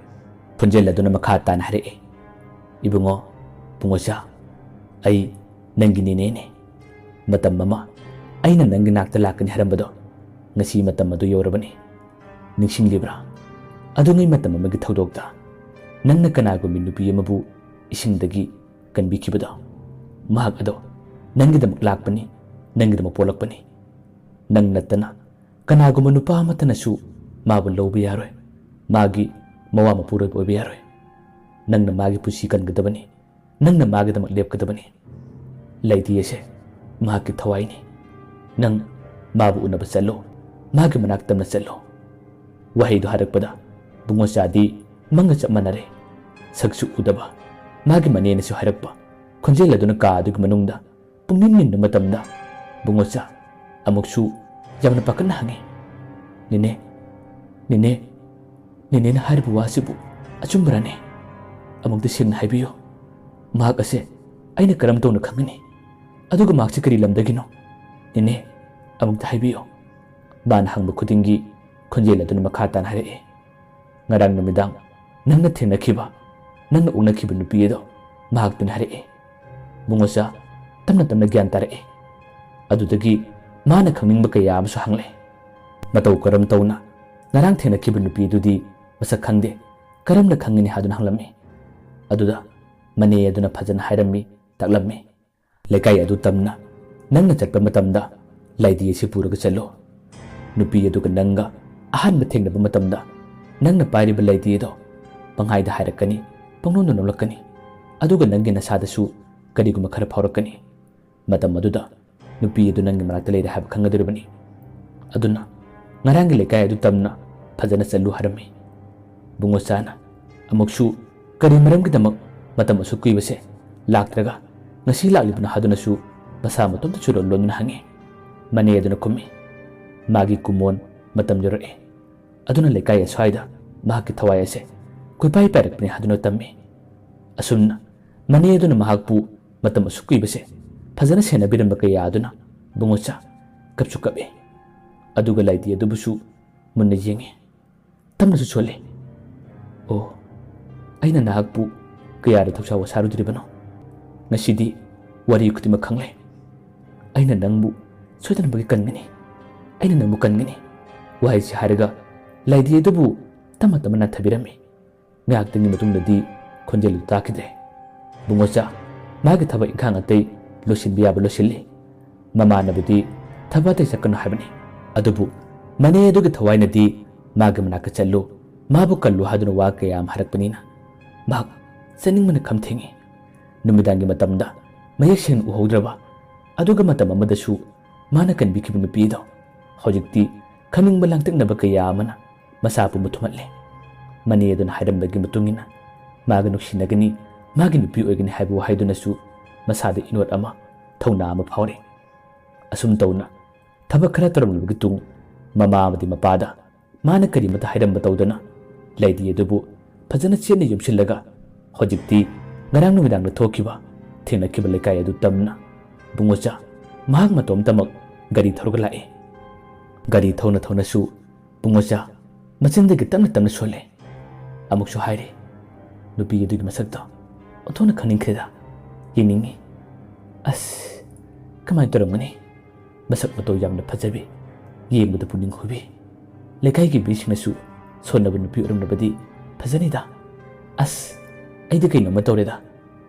ꯈꯣꯟꯖꯦꯜ ꯑꯗꯨꯅ ꯃꯈꯥ ꯇꯥꯅ ꯍꯥꯏꯔꯛꯏ, "ꯏꯕꯨꯡꯉꯣ, ꯄꯨꯡꯉꯣꯆꯥ, ꯑꯩ ꯅꯪꯒꯤ ꯅꯦꯅꯦꯅꯦ꯫ ꯃꯇꯝ ꯑꯃ ꯑꯩꯅ ꯅꯪꯒꯤ ꯅꯥꯛꯇ ꯂꯥꯛꯀꯅꯤ ꯍꯥꯏꯔꯝꯕꯗꯣ ꯉꯁꯤ ꯃꯇꯝ ꯑꯗꯨ ꯌꯧꯔꯕꯅꯤ꯫ ꯅꯤꯡꯁꯤꯡꯂꯤꯕ꯭ꯔꯥ? ꯑꯗꯨꯉꯩ ꯃꯇꯝ ꯑꯃꯒꯤ ꯊꯧꯗꯣꯛꯇ ꯅꯪꯅ ꯀꯅꯥꯒꯨꯝꯕꯤ ꯅꯨꯄꯤ ꯑꯃꯕꯨ ꯏꯁꯤꯡꯗꯒꯤ ꯀꯟꯕꯤꯈꯤꯕꯗꯣ? ꯃꯍꯥꯛ ꯑꯗꯣ ꯅꯪꯒꯤꯗꯃꯛ ꯂꯥꯛꯄꯅꯤ, ꯅꯪꯒꯤꯗꯃꯛ ꯄꯣꯛꯂꯛꯄꯅꯤ꯫ ꯅꯪ ꯅꯠꯇꯅ ꯀꯅꯥꯒꯨꯝꯕ ꯅꯨꯄꯥ ꯑꯃꯠꯇꯅꯁꯨ ꯃꯥꯕꯨ ꯂꯧꯕ ꯌꯥꯔꯣꯏ꯫ ꯃꯥꯒꯤ ꯃꯋꯥ ꯃꯄꯨꯔꯣꯏꯕ ꯑꯣꯏꯕ ꯌꯥꯔꯣꯏ꯫ ꯅꯪꯅ ꯃꯥꯒꯤ ꯄꯨꯟꯁꯤ ꯀꯟꯒꯗꯕꯅꯤ꯫ ꯅꯪꯅ ꯃꯥꯒꯤꯗꯃꯛ ꯂꯦꯞꯀꯗꯕꯅꯤ꯫ ꯂꯩꯇꯦ ꯑꯁꯦ ꯃꯍꯥꯛꯀꯤ ꯊꯋꯥꯏꯅꯤ꯫ ꯅꯪ ꯃꯥꯕꯨ ꯎꯅꯕ ꯆꯠꯂꯣ, ꯃꯥꯒꯤ ꯃꯅꯥꯛ ꯇꯝꯅ ꯆꯠꯂꯣ꯫" ꯋꯥꯍꯩꯗꯨ ꯍꯥꯏꯔꯛꯄꯗ ꯕꯨꯡꯉꯣꯆꯥꯗꯤ ꯃꯪꯒ ꯆꯞ ꯃꯥꯟꯅꯔꯦ꯫ ꯁꯛꯁꯨ ꯎꯗꯕ ꯃꯥꯒꯤ ꯃꯅꯦꯅꯁꯨ ꯍꯥꯏꯔꯛꯄ ꯈꯣꯟꯖꯦꯜ ꯑꯗꯨꯅ ꯀꯥ ꯑꯗꯨꯒꯤ ꯃꯅꯨꯡꯗ ꯄꯨꯡꯅꯤꯟ ꯅꯤꯟꯕ ꯃꯇꯝꯗ ꯕꯨꯡꯉꯣꯆꯥ ꯑꯃꯨꯛꯁꯨ ꯌꯥꯝꯅ ꯄꯥꯈꯠꯅ ꯍꯪꯉꯤ, "ꯅꯦꯅꯦ, ꯅꯦꯅꯦ, ꯅꯦꯅꯦꯅ ꯍꯥꯏꯔꯤꯕ ꯋꯥꯁꯤꯕꯨ ꯑꯆꯨꯝꯕꯔꯅꯦ? ꯑꯃꯨꯛꯇ ꯁꯦꯡꯅ ꯍꯥꯏꯕꯤꯌꯨ꯫ ꯃꯍꯥꯛ ꯑꯁꯦ ꯑꯩꯅ ꯀꯔꯝ ꯇꯧꯅ ꯈꯪꯒꯅꯤ? ꯑꯗꯨꯒ ꯃꯍꯥꯛꯁꯦ ꯀꯔꯤ ꯂꯝꯗꯒꯤꯅꯣ? ꯅꯦꯅꯦ, ꯑꯃꯨꯛꯇ ꯍꯥꯏꯕꯤꯌꯨ꯫" ꯃꯥꯅ ꯍꯪꯕ ꯈꯨꯗꯤꯡꯒꯤ ꯈꯣꯟꯖꯦꯜ ꯑꯗꯨꯅ ꯃꯈꯥ ꯇꯥꯅ ꯍꯥꯏꯔꯛꯏ, "ꯉꯔꯥꯡ ꯅꯨꯃꯤꯗꯥꯡ ꯅꯪꯅ ꯊꯦꯡꯅꯈꯤꯕ, ꯅꯪꯅ ꯑꯣꯛꯅꯈꯤꯕ ꯅꯨꯄꯤ ꯑꯗꯣ ꯃꯍꯥꯛꯇꯨꯅ ꯍꯥꯏꯔꯛꯏ꯫" ꯕꯨꯡꯉꯣꯆꯥ ꯇꯞꯅ ꯇꯞꯅ ꯒ꯭ꯌꯥꯟ ꯇꯥꯔꯛꯏ꯫ ꯑꯗꯨꯗꯒꯤ ꯃꯥꯅ ꯈꯪꯅꯤꯡꯕ ꯀꯌꯥ ꯑꯃꯁꯨ ꯍꯪꯂꯛꯏ꯫ "ꯃꯇꯧ ꯀꯔꯝ ꯇꯧꯅ? ꯉꯔꯥꯡ ꯊꯦꯡꯅꯈꯤꯕ ꯅꯨꯄꯤ ꯑꯗꯨꯗꯤ ꯃꯁꯛ ꯈꯪꯗꯦ, ꯀꯔꯝꯅ ꯈꯪꯒꯅꯤ?" ꯍꯥꯏꯗꯨꯅ ꯍꯪꯂꯝꯃꯤ꯫ ꯑꯗꯨꯗ ꯃꯅꯦ ꯑꯗꯨꯅ ꯐꯖꯅ ꯍꯥꯏꯔꯝꯃꯤ, ꯇꯥꯛꯂꯝꯃꯤ꯫ "ꯂꯩꯀꯥꯏ ꯑꯗꯨ ꯇꯝꯅ ꯅꯪꯅ ꯆꯠꯄ ꯃꯇꯝꯗ ꯂꯥꯏꯙꯤ ꯑꯁꯤ ꯄꯨꯔꯒ ꯆꯠꯂꯨ꯫ ꯅꯨꯄꯤ ꯑꯗꯨꯒ ꯅꯪꯒ ꯑꯍꯥꯟꯕ ꯊꯦꯡꯅꯕ ꯃꯇꯝꯗ ꯅꯪꯅ ꯄꯥꯏꯔꯤꯕ ꯂꯥꯏꯙꯤ ꯑꯗꯣ ꯄꯪꯍꯥꯏꯗ ꯍꯥꯏꯔꯛꯀꯅꯤ, ꯄꯪꯅꯣꯝꯗ ꯅꯣꯝꯂꯛꯀꯅꯤ꯫ ꯑꯗꯨꯒ ꯅꯪꯒꯤ ꯅꯁꯥꯗꯁꯨ ꯀꯔꯤꯒꯨꯝꯕ ꯈꯔ ꯐꯥꯎꯔꯛꯀꯅꯤ꯫ ꯃꯇꯝ ꯑꯗꯨꯗ ꯅꯨꯄꯤ ꯑꯗꯨ ꯅꯪꯒꯤ ꯃꯅꯥꯛꯇ ꯂꯩꯔꯦ ꯍꯥꯏꯕ ꯈꯪꯒꯗꯧꯔꯤꯕꯅꯤ꯫ ꯑꯗꯨꯅ ꯉꯔꯥꯡꯒꯤ ꯂꯩꯀꯥꯏ ꯑꯗꯨ ꯇꯝꯅ ꯐꯖꯅ ꯆꯠꯂꯨ" ꯍꯥꯏꯔꯝꯃꯤ꯫ ꯕꯨꯡꯉꯣꯆꯥꯅ ꯑꯃꯨꯛꯁꯨ ꯀꯔꯤ ꯃꯔꯝꯒꯤꯗꯃꯛ ꯃꯇꯝ ꯑꯁꯨꯛ ꯀꯨꯏꯕꯁꯦ ꯂꯥꯛꯇ꯭ꯔꯒ ꯉꯁꯤ ꯂꯥꯛꯂꯤꯕꯅꯣ ꯍꯥꯏꯗꯨꯅꯁꯨ ꯃꯁꯥ ꯃꯇꯣꯝꯇ ꯆꯨꯔꯣꯟ ꯂꯣꯟꯗꯨꯅ ꯍꯪꯉꯤ꯫ ꯃꯅꯦ ꯑꯗꯨꯅ ꯈꯨꯝꯃꯤ, ꯃꯥꯒꯤ ꯀꯨꯃꯣꯟ ꯃꯇꯝ ꯌꯧꯔꯛꯑꯦ꯫ ꯑꯗꯨꯅ ꯂꯩꯀꯥꯏ ꯑꯁ꯭ꯋꯥꯏꯗ ꯃꯍꯥꯛꯀꯤ ꯊꯋꯥꯏ ꯑꯁꯦ ꯀꯣꯏꯄꯥꯏ ꯄꯥꯏꯔꯛꯄꯅꯤ ꯍꯥꯏꯗꯨꯅ ꯇꯝꯃꯤ꯫ ꯑꯁꯨꯝꯅ ꯃꯅꯦ ꯑꯗꯨꯅ ꯃꯍꯥꯛꯄꯨ ꯃꯇꯝ ꯑꯁꯨꯛ ꯀꯨꯏꯕꯁꯦ ꯐꯖꯅ ꯁꯦꯟꯅꯕꯤꯔꯝꯕ ꯀꯌꯥ ꯑꯗꯨꯅ ꯕꯨꯡꯉꯣꯆꯥ ꯀꯞꯁꯨ ꯀꯞꯏ꯫ ꯑꯗꯨꯒ ꯂꯥꯏꯗꯤ ꯑꯗꯨꯕꯨꯁꯨ ꯃꯨꯟꯅ ꯌꯦꯡꯏ꯫ ꯇꯞꯅꯁꯨ ꯁꯣꯜꯂꯤ꯫ "ꯑꯣ, ꯑꯩꯅ ꯅꯍꯥꯛꯄꯨ ꯀꯌꯥꯗ ꯊꯧꯁꯥ ꯋꯥꯁꯥꯔꯨꯗ꯭ꯔꯤꯕꯅꯣ? ꯉꯁꯤꯗꯤ ꯋꯥꯔꯤ ꯈꯨꯗꯤꯡꯃꯛ ꯈꯪꯂꯦ꯫ ꯑꯩꯅ ꯅꯪꯕꯨ ꯁꯣꯏꯗꯅꯃꯛꯀꯤ ꯀꯟꯒꯅꯤ꯫ ꯑꯩꯅ ꯅꯪꯕꯨ ꯀꯟꯒꯅꯤ꯫" ꯋꯥꯍꯩꯁꯤ ꯍꯥꯏꯔꯒ ꯂꯥꯏꯗꯤ ꯑꯗꯨꯕꯨ ꯇꯞꯅ ꯇꯞꯅ ꯅꯥꯟꯊꯕꯤꯔꯝꯃꯤ꯫ ꯉꯥꯏꯍꯥꯛꯇꯪꯒꯤ ꯃꯇꯨꯡꯗꯗꯤ ꯈꯣꯟꯖꯦꯜꯗꯨ ꯇꯥꯈꯤꯗ꯭ꯔꯦ꯫ ꯕꯨꯡꯉꯣꯆꯥ ꯃꯥꯒꯤ ꯊꯕꯛ ꯏꯪꯈꯥꯡ ꯑꯇꯩ ꯂꯣꯏꯁꯤꯟꯕ ꯌꯥꯕ ꯂꯣꯏꯁꯤꯜꯂꯤ꯫ ꯃꯃꯥꯟꯅꯕꯗꯤ ꯊꯕꯛ ꯑꯇꯩ ꯆꯠꯀꯅꯨ ꯍꯥꯏꯕꯅꯤ꯫ ꯑꯗꯨꯕꯨ ꯃꯅꯦ ꯑꯗꯨꯒꯤ ꯊꯋꯥꯏꯅꯗꯤ ꯃꯥꯒꯤ ꯃꯅꯥꯛꯇ ꯆꯠꯂꯨ, ꯃꯥꯕꯨ ꯀꯜꯂꯨ ꯍꯥꯏꯗꯨꯅ ꯋꯥ ꯀꯌꯥ ꯑꯃ ꯍꯥꯏꯔꯛꯄꯅꯤꯅ ꯃꯍꯥꯛ ꯆꯠꯅꯤꯡꯕꯅ ꯈꯝ ꯊꯦꯡꯏ꯫ ꯅꯨꯃꯤꯗꯥꯡꯒꯤ ꯃꯇꯝꯗ ꯃꯌꯦꯛ ꯁꯦꯡꯅ ꯎꯍꯧꯗ꯭ꯔꯕ, ꯑꯗꯨꯒ ꯃꯇꯝ ꯑꯃꯗꯁꯨ ꯃꯥꯅ ꯀꯟꯕꯤꯈꯤꯕ ꯅꯨꯄꯤ ꯑꯗꯣ ꯍꯧꯖꯤꯛꯇꯤ ꯈꯪꯅꯤꯡꯕ ꯂꯥꯡꯇꯛꯅꯕ ꯀꯌꯥ ꯑꯃꯅ ꯃꯁꯥ ꯄꯨꯝꯕ ꯊꯨꯝꯍꯠꯂꯦ꯫ ꯃꯅꯦ ꯑꯗꯨꯅ ꯍꯥꯏꯔꯝꯕꯒꯤ ꯃꯇꯨꯡ ꯏꯟꯅ ꯃꯥꯒ ꯅꯨꯡꯁꯤꯅꯒꯅꯤ, ꯃꯥꯒꯤ ꯅꯨꯄꯤ ꯑꯣꯏꯒꯅꯤ ꯍꯥꯏꯕ ꯋꯥꯍꯩꯗꯨꯅꯁꯨ ꯃꯁꯥꯗ ꯏꯅꯣꯠ ꯑꯃ, ꯊꯧꯅꯥ ꯑꯃ ꯐꯥꯎꯔꯦ꯫ ꯑꯁꯨꯝ ꯇꯧꯅ ꯊꯕꯛ ꯈꯔ ꯇꯧꯔꯝꯂꯕꯒꯤ ꯇꯨꯡ ꯃꯃꯥ ꯑꯃꯗꯤ ꯃꯄꯥꯗ ꯃꯥꯅ ꯀꯔꯤꯃꯇ ꯍꯥꯏꯔꯝꯕ ꯇꯧꯗꯅ ꯂꯩꯗꯤ ꯑꯗꯨꯕꯨ ꯐꯖꯅ ꯆꯦꯠꯅ ꯌꯣꯝꯁꯤꯜꯂꯒ ꯍꯧꯖꯤꯛꯇꯤ ꯉꯔꯥꯡ ꯅꯨꯃꯤꯗꯥꯡꯗ ꯊꯣꯛꯈꯤꯕ, ꯊꯦꯡꯅꯈꯤꯕ ꯂꯩꯀꯥꯏ ꯑꯗꯨ ꯇꯝꯅ ꯕꯨꯡꯉꯣꯆꯥ ꯃꯍꯥꯛ ꯃꯇꯣꯝꯇꯃꯛ ꯒꯥꯔꯤ ꯊꯧꯔꯒ ꯂꯥꯛꯏ꯫ ꯒꯥꯔꯤ ꯊꯧꯅ ꯊꯧꯅꯁꯨ ꯕꯨꯡꯉꯣꯆꯥ ꯃꯆꯤꯟꯗꯒꯤ ꯇꯞꯅ ꯇꯞꯅ ꯁꯣꯜꯂꯦ꯫ ꯑꯃꯨꯛꯁꯨ ꯍꯥꯏꯔꯤ, "ꯅꯨꯄꯤ ꯑꯗꯨꯒꯤ ꯃꯁꯛꯇꯣ ꯑꯣꯟꯊꯣꯛꯅ ꯈꯪꯅꯤꯡꯈ꯭ꯔꯦꯗ, ꯌꯦꯡꯅꯤꯡꯉꯤ꯫ ꯑꯁ, ꯀꯃꯥꯏꯅ ꯇꯧꯔꯝꯒꯅꯤ? ꯃꯁꯛ ꯃꯇꯧ ꯌꯥꯝꯅ ꯐꯖꯕꯤ, ꯌꯦꯡꯕꯗ ꯄꯨꯛꯅꯤꯡ ꯍꯨꯕꯤ꯫ ꯂꯩꯀꯥꯏꯒꯤ ꯃꯤꯁꯤꯡꯅꯁꯨ ꯁꯣꯟꯅꯕ ꯅꯨꯄꯤ ꯑꯣꯏꯔꯝꯂꯕꯗꯤ ꯐꯖꯅꯤꯗ꯫ ꯑꯁ, ꯑꯩꯗꯤ ꯀꯩꯅꯣꯝꯃ ꯇꯧꯔꯦꯗ꯫"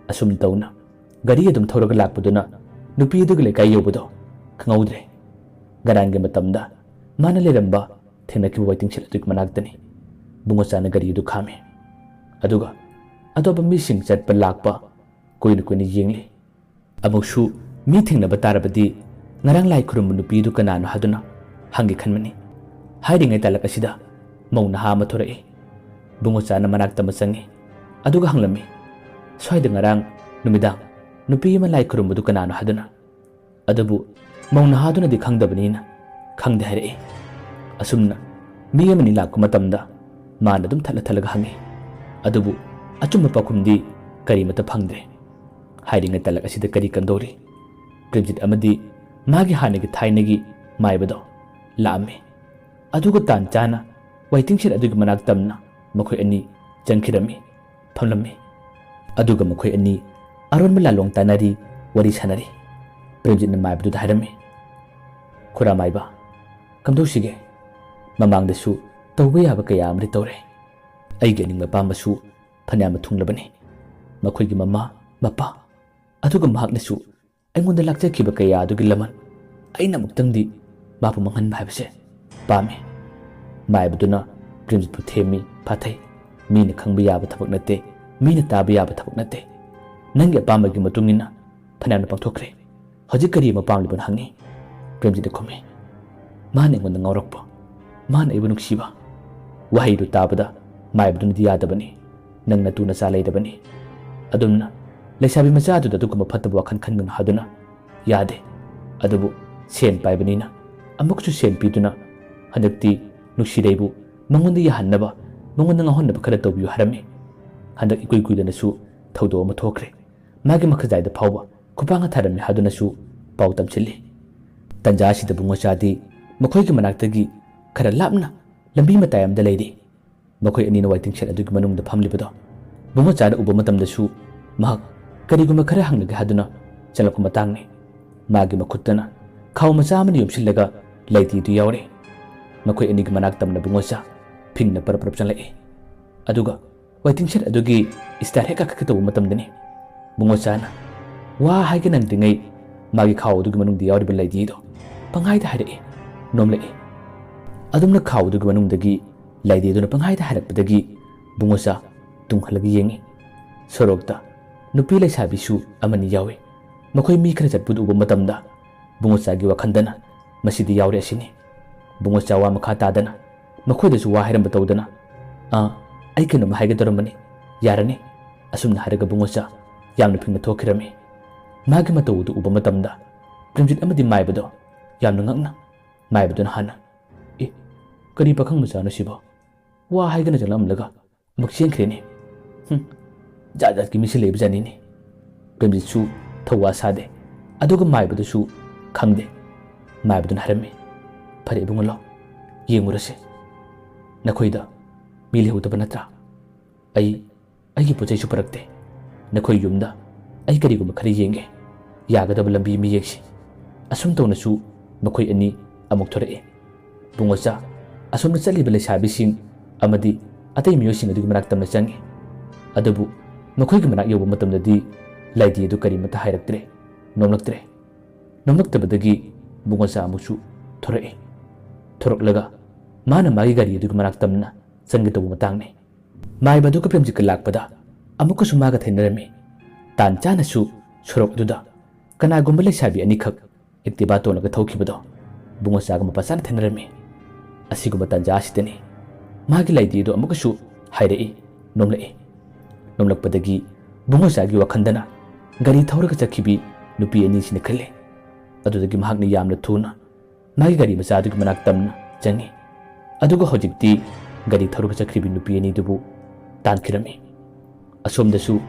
ꯑꯁꯨꯝ ꯇꯧꯅ ꯒꯥꯔꯤ ꯑꯗꯨꯝ ꯊꯧꯔꯒ ꯂꯥꯛꯄꯗꯨꯅ ꯅꯨꯄꯤ ꯑꯗꯨꯒꯤ ꯂꯩꯀꯥꯏ ꯌꯧꯕꯗꯣ ꯈꯪꯍꯧꯗ꯭ꯔꯦ꯫ ꯉꯔꯥꯡꯒꯤ ꯃꯇꯝꯗ ꯃꯥꯅ ꯂꯩꯔꯝꯕ ꯊꯦꯡꯅꯈꯤꯕ ꯋꯦꯇꯤꯡ ꯁꯦꯠ ꯑꯗꯨꯒꯤ ꯃꯅꯥꯛꯇꯅꯤ꯫ ꯕꯨꯡꯉꯣꯆꯥꯅ ꯒꯥꯔꯤ ꯑꯗꯨ ꯈꯥꯝꯃꯤ꯫ ꯑꯗꯨꯒ ꯑꯇꯣꯞꯄ ꯃꯤꯁꯤꯡ ꯆꯠꯄ ꯂꯥꯛꯄ ꯀꯨꯏꯅ ꯀꯨꯏꯅ ꯌꯦꯡꯂꯤ꯫ ꯑꯃꯨꯛꯁꯨ ꯃꯤ ꯊꯦꯡꯅꯕ ꯇꯥꯔꯕꯗꯤ ꯉꯔꯥꯡ ꯂꯥꯏ ꯈꯨꯔꯨꯝꯕ ꯅꯨꯄꯤꯗꯨ ꯀꯅꯥꯅꯣ ꯍꯥꯏꯗꯨꯅ ꯍꯪꯒꯦ ꯈꯟꯕꯅꯤ꯫ ꯍꯥꯏꯔꯤꯉꯩ ꯇꯥꯂꯛ ꯑꯁꯤꯗ ꯃꯧ ꯅꯍꯥ ꯑꯃ ꯊꯣꯔꯛꯏ꯫ ꯕꯨꯡꯉꯣꯆꯥꯅ ꯃꯅꯥꯛꯇ ꯑꯃ ꯆꯪꯉꯤ꯫ ꯑꯗꯨꯒ ꯍꯪꯂꯝꯃꯤ, "ꯁ꯭ꯋꯥꯏꯗ ꯉꯔꯥꯡ ꯅꯨꯃꯤꯗꯥꯡ ꯅꯨꯄꯤ ꯑꯃ ꯂꯥꯏ ꯈꯨꯔꯨꯝꯕꯗꯨ ꯀꯅꯥꯅꯣ?" ꯍꯥꯏꯗꯨꯅ꯫ ꯑꯗꯨꯕꯨ ꯃꯧ ꯅꯍꯥꯗꯨꯅꯗꯤ ꯈꯪꯗꯕꯅꯤꯅ "ꯈꯪꯗꯦ" ꯍꯥꯏꯔꯛꯏ꯫ ꯑꯁꯨꯝꯅ ꯃꯤ ꯑꯃꯅꯤ ꯂꯥꯛꯄ ꯃꯇꯝꯗ ꯃꯥꯅ ꯑꯗꯨꯝ ꯊꯠꯂ ꯊꯠꯂꯒ ꯍꯪꯉꯤ꯫ ꯑꯗꯨꯕꯨ ꯑꯆꯨꯝꯕ ꯄꯥꯎꯈꯨꯝꯗꯤ ꯀꯔꯤꯃꯠꯇ ꯐꯪꯗ꯭ꯔꯦ꯫ ꯍꯥꯏꯔꯤꯉꯩ ꯇꯥꯂꯛ ꯑꯁꯤꯗ ꯀꯔꯤ ꯀꯝꯗꯧꯔꯤ? ꯄ꯭ꯔꯦꯝꯖꯤꯠ ꯑꯃꯗꯤ ꯃꯥꯒꯤ ꯍꯥꯟꯅꯒꯤ ꯊꯥꯏꯅꯒꯤ ꯃꯥꯏꯕꯗꯣ ꯂꯥꯛꯑꯝꯃꯤ꯫ ꯑꯗꯨꯒ ꯇꯥꯟ ꯆꯥꯅ waiting shed ꯑꯗꯨꯒꯤ ꯃꯅꯥꯛ ꯇꯝꯅ ꯃꯈꯣꯏ ꯑꯅꯤ ꯆꯪꯈꯤꯔꯝꯃꯤ, ꯐꯝꯂꯝꯃꯤ꯫ ꯑꯗꯨꯒ ꯃꯈꯣꯏ ꯑꯅꯤ ꯑꯔꯣꯟꯕ ꯂꯥꯂꯣꯡ ꯇꯥꯟꯅꯔꯤ, ꯋꯥꯔꯤ ꯁꯥꯟꯅꯔꯤ꯫ ꯄ꯭ꯔꯦꯝꯖꯤꯠꯅ ꯃꯥꯏꯕꯗꯨꯗ ꯍꯥꯏꯔꯝꯃꯤ, "ꯈꯨꯔꯥ ꯃꯥꯏꯕ, ꯀꯝꯗꯧꯁꯤꯒꯦ? ꯃꯃꯥꯡꯗꯁꯨ ꯇꯧꯕ ꯌꯥꯕ ꯀꯌꯥ ꯑꯃꯗꯤ ꯇꯧꯔꯦ꯫ ꯑꯩꯒꯤ ꯑꯅꯤꯡꯕ ꯑꯄꯥꯝꯕꯁꯨ ꯐꯅꯌꯥꯝ ꯊꯨꯡꯂꯕꯅꯤ꯫ ꯃꯈꯣꯏꯒꯤ ꯃꯃꯥ, ꯃꯄꯥ, ꯑꯗꯨꯒ ꯃꯍꯥꯛꯅꯁꯨ ꯑꯩꯉꯣꯟꯗ ꯂꯥꯛꯆꯈꯤꯕ ꯀꯌꯥ ꯑꯗꯨꯒꯤ ꯂꯃꯟ ꯑꯩꯅ ꯑꯃꯨꯛꯇꯪꯗꯤ ꯃꯥꯕꯨ ꯃꯥꯡꯍꯟꯕ ꯍꯥꯏꯕꯁꯦ ꯄꯥꯝꯃꯤ꯫" ꯃꯥꯏꯕꯗꯨꯅ ꯄ꯭ꯔꯦꯝꯖꯤꯠꯄꯨ ꯊꯦꯝꯃꯤ, ꯐꯥꯊꯩ꯫ "ꯃꯤꯅ ꯈꯪꯕ ꯌꯥꯕ ꯊꯕꯛ ꯅꯠꯇꯦ, ꯃꯤꯅ ꯇꯥꯕ ꯌꯥꯕ ꯊꯕꯛ ꯅꯠꯇꯦ꯫ ꯅꯪꯒꯤ ꯑꯄꯥꯝꯕꯒꯤ ꯃꯇꯨꯡ ꯏꯟꯅ ꯐꯅꯌꯥꯝꯅ ꯄꯥꯡꯊꯣꯛꯈ꯭ꯔꯦ꯫ ꯍꯧꯖꯤꯛ ꯀꯔꯤ ꯑꯃ ꯄꯥꯝꯂꯤꯕꯅꯣ?" ꯍꯪꯉꯤ꯫ ꯄ꯭ꯔꯦꯝꯖꯤꯠꯅ ꯈꯨꯝꯃꯤ, "ꯃꯥꯅ ꯑꯩꯉꯣꯟꯗ ꯉꯥꯎꯔꯛꯄ, ꯃꯥꯅ ꯑꯩꯕꯨ ꯅꯨꯡꯁꯤꯕ꯫" ꯋꯥꯍꯩꯗꯨ ꯇꯥꯕꯗ ꯃꯥꯏꯕꯗꯨꯅꯗꯤ ꯌꯥꯗꯕꯅꯤ꯫ "ꯅꯪ ꯅꯇꯨ ꯅꯆꯥ ꯂꯩꯔꯕꯅꯤ꯫ ꯑꯗꯨꯝꯅ ꯂꯩꯁꯥꯕꯤ ꯃꯆꯥ ꯑꯗꯨꯗ ꯑꯗꯨꯒꯨꯝꯕ ꯐꯠꯇꯕ ꯋꯥꯈꯜ ꯈꯟꯒꯅꯨ" ꯍꯥꯏꯗꯨꯅ ꯌꯥꯗꯦ꯫ ꯑꯗꯨꯕꯨ ꯁꯦꯟ ꯄꯥꯏꯕꯅꯤꯅ ꯑꯃꯨꯛꯁꯨ ꯁꯦꯟ ꯄꯤꯗꯨꯅ ꯍꯟꯗꯛꯇꯤ ꯅꯨꯡꯁꯤꯔꯩꯕꯨ ꯃꯉꯣꯟꯗ ꯌꯥꯍꯟꯅꯕ, ꯃꯉꯣꯟꯗ ꯉꯥꯎꯍꯟꯅꯕ ꯈꯔ ꯇꯧꯕꯤꯌꯨ ꯍꯥꯏꯔꯝꯃꯤ꯫ ꯍꯟꯗꯛ ꯏꯀꯨꯏ ꯀꯨꯏꯗꯅꯁꯨ ꯊꯧꯗꯣꯛ ꯑꯃ ꯊꯣꯛꯈ꯭ꯔꯦ꯫ ꯃꯥꯒꯤ ꯃꯈꯖꯥꯏꯗ ꯐꯥꯎꯕ ꯈꯨꯄꯥꯡꯅ ꯊꯥꯔꯝꯃꯤ ꯍꯥꯏꯗꯨꯅꯁꯨ ꯄꯥꯎ ꯇꯝꯁꯤꯜꯂꯤ꯫ ꯇꯟꯖꯥ ꯑꯁꯤꯗ ꯕꯨꯡꯉꯣꯆꯥꯗꯤ ꯃꯈꯣꯏꯒꯤ ꯃꯅꯥꯛꯇꯒꯤ ꯈꯔ ꯂꯥꯞꯅ ꯂꯝꯕꯤ ꯃꯇꯥꯏ ꯑꯃꯗ ꯂꯩꯔꯤ꯫ ꯃꯈꯣꯏ ꯑꯅꯤꯅ waiting shed ꯑꯗꯨꯒꯤ ꯃꯅꯨꯡꯗ ꯐꯝꯂꯤꯕꯗꯣ ꯕꯨꯡꯉꯣꯆꯥꯅ ꯎꯕ ꯃꯇꯝꯗꯁꯨ ꯃꯍꯥꯛ ꯀꯔꯤꯒꯨꯝꯕ ꯈꯔ ꯍꯪꯂꯒꯦ ꯍꯥꯏꯗꯨꯅ ꯆꯪꯂꯛꯄ ꯃꯇꯥꯡꯅꯤ꯫ ꯃꯥꯒꯤ ꯃꯈꯨꯠꯇꯅ ꯈꯥꯎ ꯃꯆꯥ ꯑꯃꯅ ꯌꯣꯝꯁꯤꯜꯂꯒ ꯂꯩꯇꯦꯗꯨ ꯌꯥꯎꯔꯦ꯫ ꯃꯈꯣꯏ ꯑꯅꯤꯒꯤ ꯃꯅꯥꯛ ꯇꯝꯅ ꯕꯨꯡꯉꯣꯆꯥ ꯐꯤꯡꯅ ꯄꯔꯞ ꯄꯔꯞ ꯆꯪꯂꯛꯏ꯫ ꯑꯗꯨꯒ waiting shed ꯑꯗꯨꯒꯤ stair ꯍꯦꯛ ꯀꯥꯈꯠꯀꯦ ꯇꯧꯕ ꯃꯇꯝꯗꯅꯤ ꯕꯨꯡꯉꯣꯆꯥꯅ ꯋꯥ ꯍꯥꯏꯒꯦ ꯅꯪꯗ꯭ꯔꯤꯉꯩ ꯃꯥꯒꯤ ꯈꯥꯎ ꯑꯗꯨꯒꯤ ꯃꯅꯨꯡꯗ ꯌꯥꯎꯔꯤꯕ ꯂꯩꯇꯦꯗꯣ ꯄꯪꯍꯥꯏꯗ ꯍꯥꯏꯔꯛꯏ, ꯅꯣꯝꯂꯛꯏ꯫ ꯑꯗꯨꯝꯅ ꯈꯥꯎ ꯑꯗꯨꯒꯤ ꯃꯅꯨꯡꯗꯒꯤ ꯂꯩꯇꯦꯗꯨꯅ ꯄꯪꯍꯥꯏꯗ ꯍꯥꯏꯔꯛꯄꯗꯒꯤ ꯕꯨꯡꯉꯣꯆꯥ ꯇꯨꯡ ꯍꯜꯂꯒ ꯌꯦꯡꯉꯤ꯫ ꯁꯣꯔꯣꯛꯇ ꯅꯨꯄꯤ ꯂꯩꯁꯥꯕꯤꯁꯨ ꯑꯃꯅꯤ ꯌꯥꯎꯏ꯫ ꯃꯈꯣꯏ ꯃꯤ ꯈꯔ ꯆꯠꯄꯗꯨ ꯎꯕ ꯃꯇꯝꯗ ꯕꯨꯡꯉꯣꯆꯥꯒꯤ ꯋꯥꯈꯜꯗꯅ ꯃꯁꯤꯗꯤ ꯌꯥꯎꯔꯦ ꯑꯁꯤꯅꯤ꯫ ꯕꯨꯡꯉꯣꯆꯥ ꯋꯥ ꯃꯈꯥ ꯇꯥꯗꯅ ꯃꯈꯣꯏꯗꯁꯨ ꯋꯥ ꯍꯥꯏꯔꯝꯕ ꯇꯧꯗꯅ, "ꯑꯥ, ꯑꯩ ꯀꯩꯅꯣꯝꯃ ꯍꯥꯏꯒꯦ ꯇꯧꯔꯝꯕꯅꯤ, ꯌꯥꯔꯅꯤ?" ꯑꯁꯨꯝꯅ ꯍꯥꯏꯔꯒ ꯕꯨꯡꯉꯣꯆꯥ ꯌꯥꯝꯅ ꯐꯤꯡꯅ ꯊꯣꯛꯈꯤꯔꯝꯃꯤ꯫ ꯃꯥꯒꯤ ꯃꯇꯧ ꯑꯗꯨ ꯎꯕ ꯃꯇꯝꯗ ꯄ꯭ꯔꯦꯝꯖꯤꯠ ꯑꯃꯗꯤ ꯃꯥꯏꯕꯗꯣ ꯌꯥꯝꯅ ꯉꯛꯅ, ꯃꯥꯏꯕꯗꯨꯅ ꯍꯥꯟꯅ, "ꯑꯦ, ꯀꯔꯤ ꯄꯥꯈꯪ ꯃꯆꯥꯅꯣ ꯁꯤꯕꯣ? ꯋꯥ ꯍꯥꯏꯒꯅ ꯆꯪꯂꯝꯂꯒ ꯑꯃꯨꯛ ꯆꯦꯟꯈ꯭ꯔꯦꯅꯦ꯫ ꯍꯨꯝ, ꯖꯥꯠ ꯖꯥꯠꯀꯤ ꯃꯤꯁꯤ ꯂꯩꯕꯖꯥꯠꯅꯤꯅꯦ꯫" ꯄ꯭ꯔꯦꯝꯖꯤꯠꯁꯨ ꯊꯧꯋꯥ ꯁꯥꯗꯦ, ꯑꯗꯨꯒ ꯃꯥꯏꯕꯗꯨꯁꯨ ꯈꯪꯗꯦ꯫ ꯃꯥꯏꯕꯗꯨꯅ ꯍꯥꯏꯔꯝꯃꯤ, "ꯐꯔꯦ ꯏꯕꯨꯡꯉꯣ, ꯂꯥꯎ, ꯌꯦꯡꯉꯨꯔꯁꯦ꯫ ꯅꯈꯣꯏꯗ ꯃꯤ ꯂꯩꯍꯧꯗꯕ ꯅꯠꯇ꯭ꯔꯥ? ꯑꯩ, ꯑꯩꯒꯤ ꯄꯣꯠ ꯆꯩꯁꯨ ꯄꯨꯔꯛꯇꯦ꯫ ꯅꯈꯣꯏ ꯌꯨꯝꯗ ꯑꯩ ꯀꯔꯤꯒꯨꯝꯕ ꯈꯔ ꯌꯦꯡꯒꯦ꯫ ꯌꯥꯒꯗꯕ ꯂꯝꯕꯤ ꯑꯃ ꯌꯦꯡꯁꯤ꯫" ꯑꯁꯨꯝ ꯇꯧꯅꯁꯨ ꯃꯈꯣꯏ ꯑꯅꯤ ꯑꯃꯨꯛ ꯊꯣꯔꯛꯏ꯫ ꯏꯕꯨꯡꯉꯣꯆꯥ, ꯑꯁꯣꯝꯗ ꯆꯠꯂꯤꯕ ꯂꯩꯁꯥꯕꯤꯁꯤꯡ ꯑꯃꯗꯤ ꯑꯇꯩ ꯃꯤꯑꯣꯏꯁꯤꯡ ꯑꯗꯨꯒꯤ ꯃꯅꯥꯛ ꯇꯝꯅ ꯆꯪꯏ꯫ ꯑꯗꯨꯕꯨ ꯃꯈꯣꯏꯒꯤ ꯃꯅꯥꯛ ꯌꯧꯕ ꯃꯇꯝꯗꯗꯤ ꯂꯥꯏꯗꯤ ꯑꯗꯨ ꯀꯔꯤꯃꯠꯇ ꯍꯥꯏꯔꯛꯇ꯭ꯔꯦ, ꯅꯣꯝꯂꯛꯇ꯭ꯔꯦ꯫ ꯅꯣꯝꯂꯛꯇꯕꯗꯒꯤ ꯏꯕꯨꯡꯉꯣꯆꯥ ꯑꯃꯨꯛꯁꯨ ꯊꯣꯔꯛꯏ꯫ ꯊꯣꯔꯛꯂꯒ ꯃꯥꯅ ꯃꯥꯒꯤ ꯒꯥꯔꯤ ꯑꯗꯨꯒꯤ ꯃꯅꯥꯛ ꯇꯝꯅ ꯆꯪꯒꯦ ꯇꯧꯕ ꯃꯇꯥꯡꯅꯤ꯫ ꯃꯥꯏꯕ ꯑꯗꯨꯒ ꯄ꯭ꯔꯦꯝꯖꯤꯠꯀ ꯂꯥꯛꯄꯗ ꯑꯃꯨꯛꯀꯁꯨ ꯃꯥꯒ ꯊꯦꯡꯅꯔꯝꯃꯤ꯫ ꯇꯥꯟ ꯆꯥꯅꯁꯨ ꯁꯣꯔꯣꯛ ꯑꯗꯨꯗ ꯀꯅꯥꯒꯨꯝꯕ ꯂꯩꯁꯥꯕꯤ ꯑꯅꯤꯈꯛ ꯑꯦꯛꯇꯤꯚꯥ ꯇꯣꯡꯂꯒ ꯊꯧꯈꯤꯕꯗꯣ ꯏꯕꯨꯡꯉꯣꯆꯥꯒ ꯃꯄꯥ ꯆꯥꯅ ꯊꯦꯡꯅꯔꯝꯃꯤ꯫ ꯑꯁꯤꯒꯨꯝꯕ ꯇꯥꯟꯖꯥ ꯑꯁꯤꯗꯅꯤ ꯃꯥꯒꯤ ꯂꯥꯏꯗꯤ ꯑꯗꯨ ꯑꯃꯨꯛꯀꯁꯨ ꯍꯥꯏꯔꯛꯏ, ꯅꯣꯝꯂꯛꯏ꯫ ꯅꯣꯝꯂꯛꯄꯗꯒꯤ ꯏꯕꯨꯡꯉꯣꯆꯥꯒꯤ ꯋꯥꯈꯜꯗꯅ ꯒꯥꯔꯤ ꯊꯧꯔꯒ ꯆꯠꯈꯤꯕꯤ ꯅꯨꯄꯤ ꯑꯅꯤꯁꯤꯅ ꯈꯜꯂꯤ꯫ ꯑꯗꯨꯗꯒꯤ ꯃꯍꯥꯛꯅ ꯌꯥꯝꯅ ꯊꯨꯅ ꯃꯥꯒꯤ ꯒꯥꯔꯤ ꯃꯆꯥ ꯑꯗꯨꯒꯤ ꯃꯅꯥꯛ ꯇꯝꯅ ꯆꯪꯉꯤ꯫ ꯑꯗꯨꯒ ꯍꯧꯖꯤꯛꯇꯤ ꯒꯥꯔꯤ ꯊꯧꯔꯒ ꯆꯠꯈ꯭ꯔꯤꯕꯤ ꯅꯨꯄꯤ ꯑꯅꯤꯗꯨꯕꯨ ꯇꯥꯟꯈꯤꯔꯝꯃꯤ꯫ ꯑꯁꯣꯝꯗꯁꯨ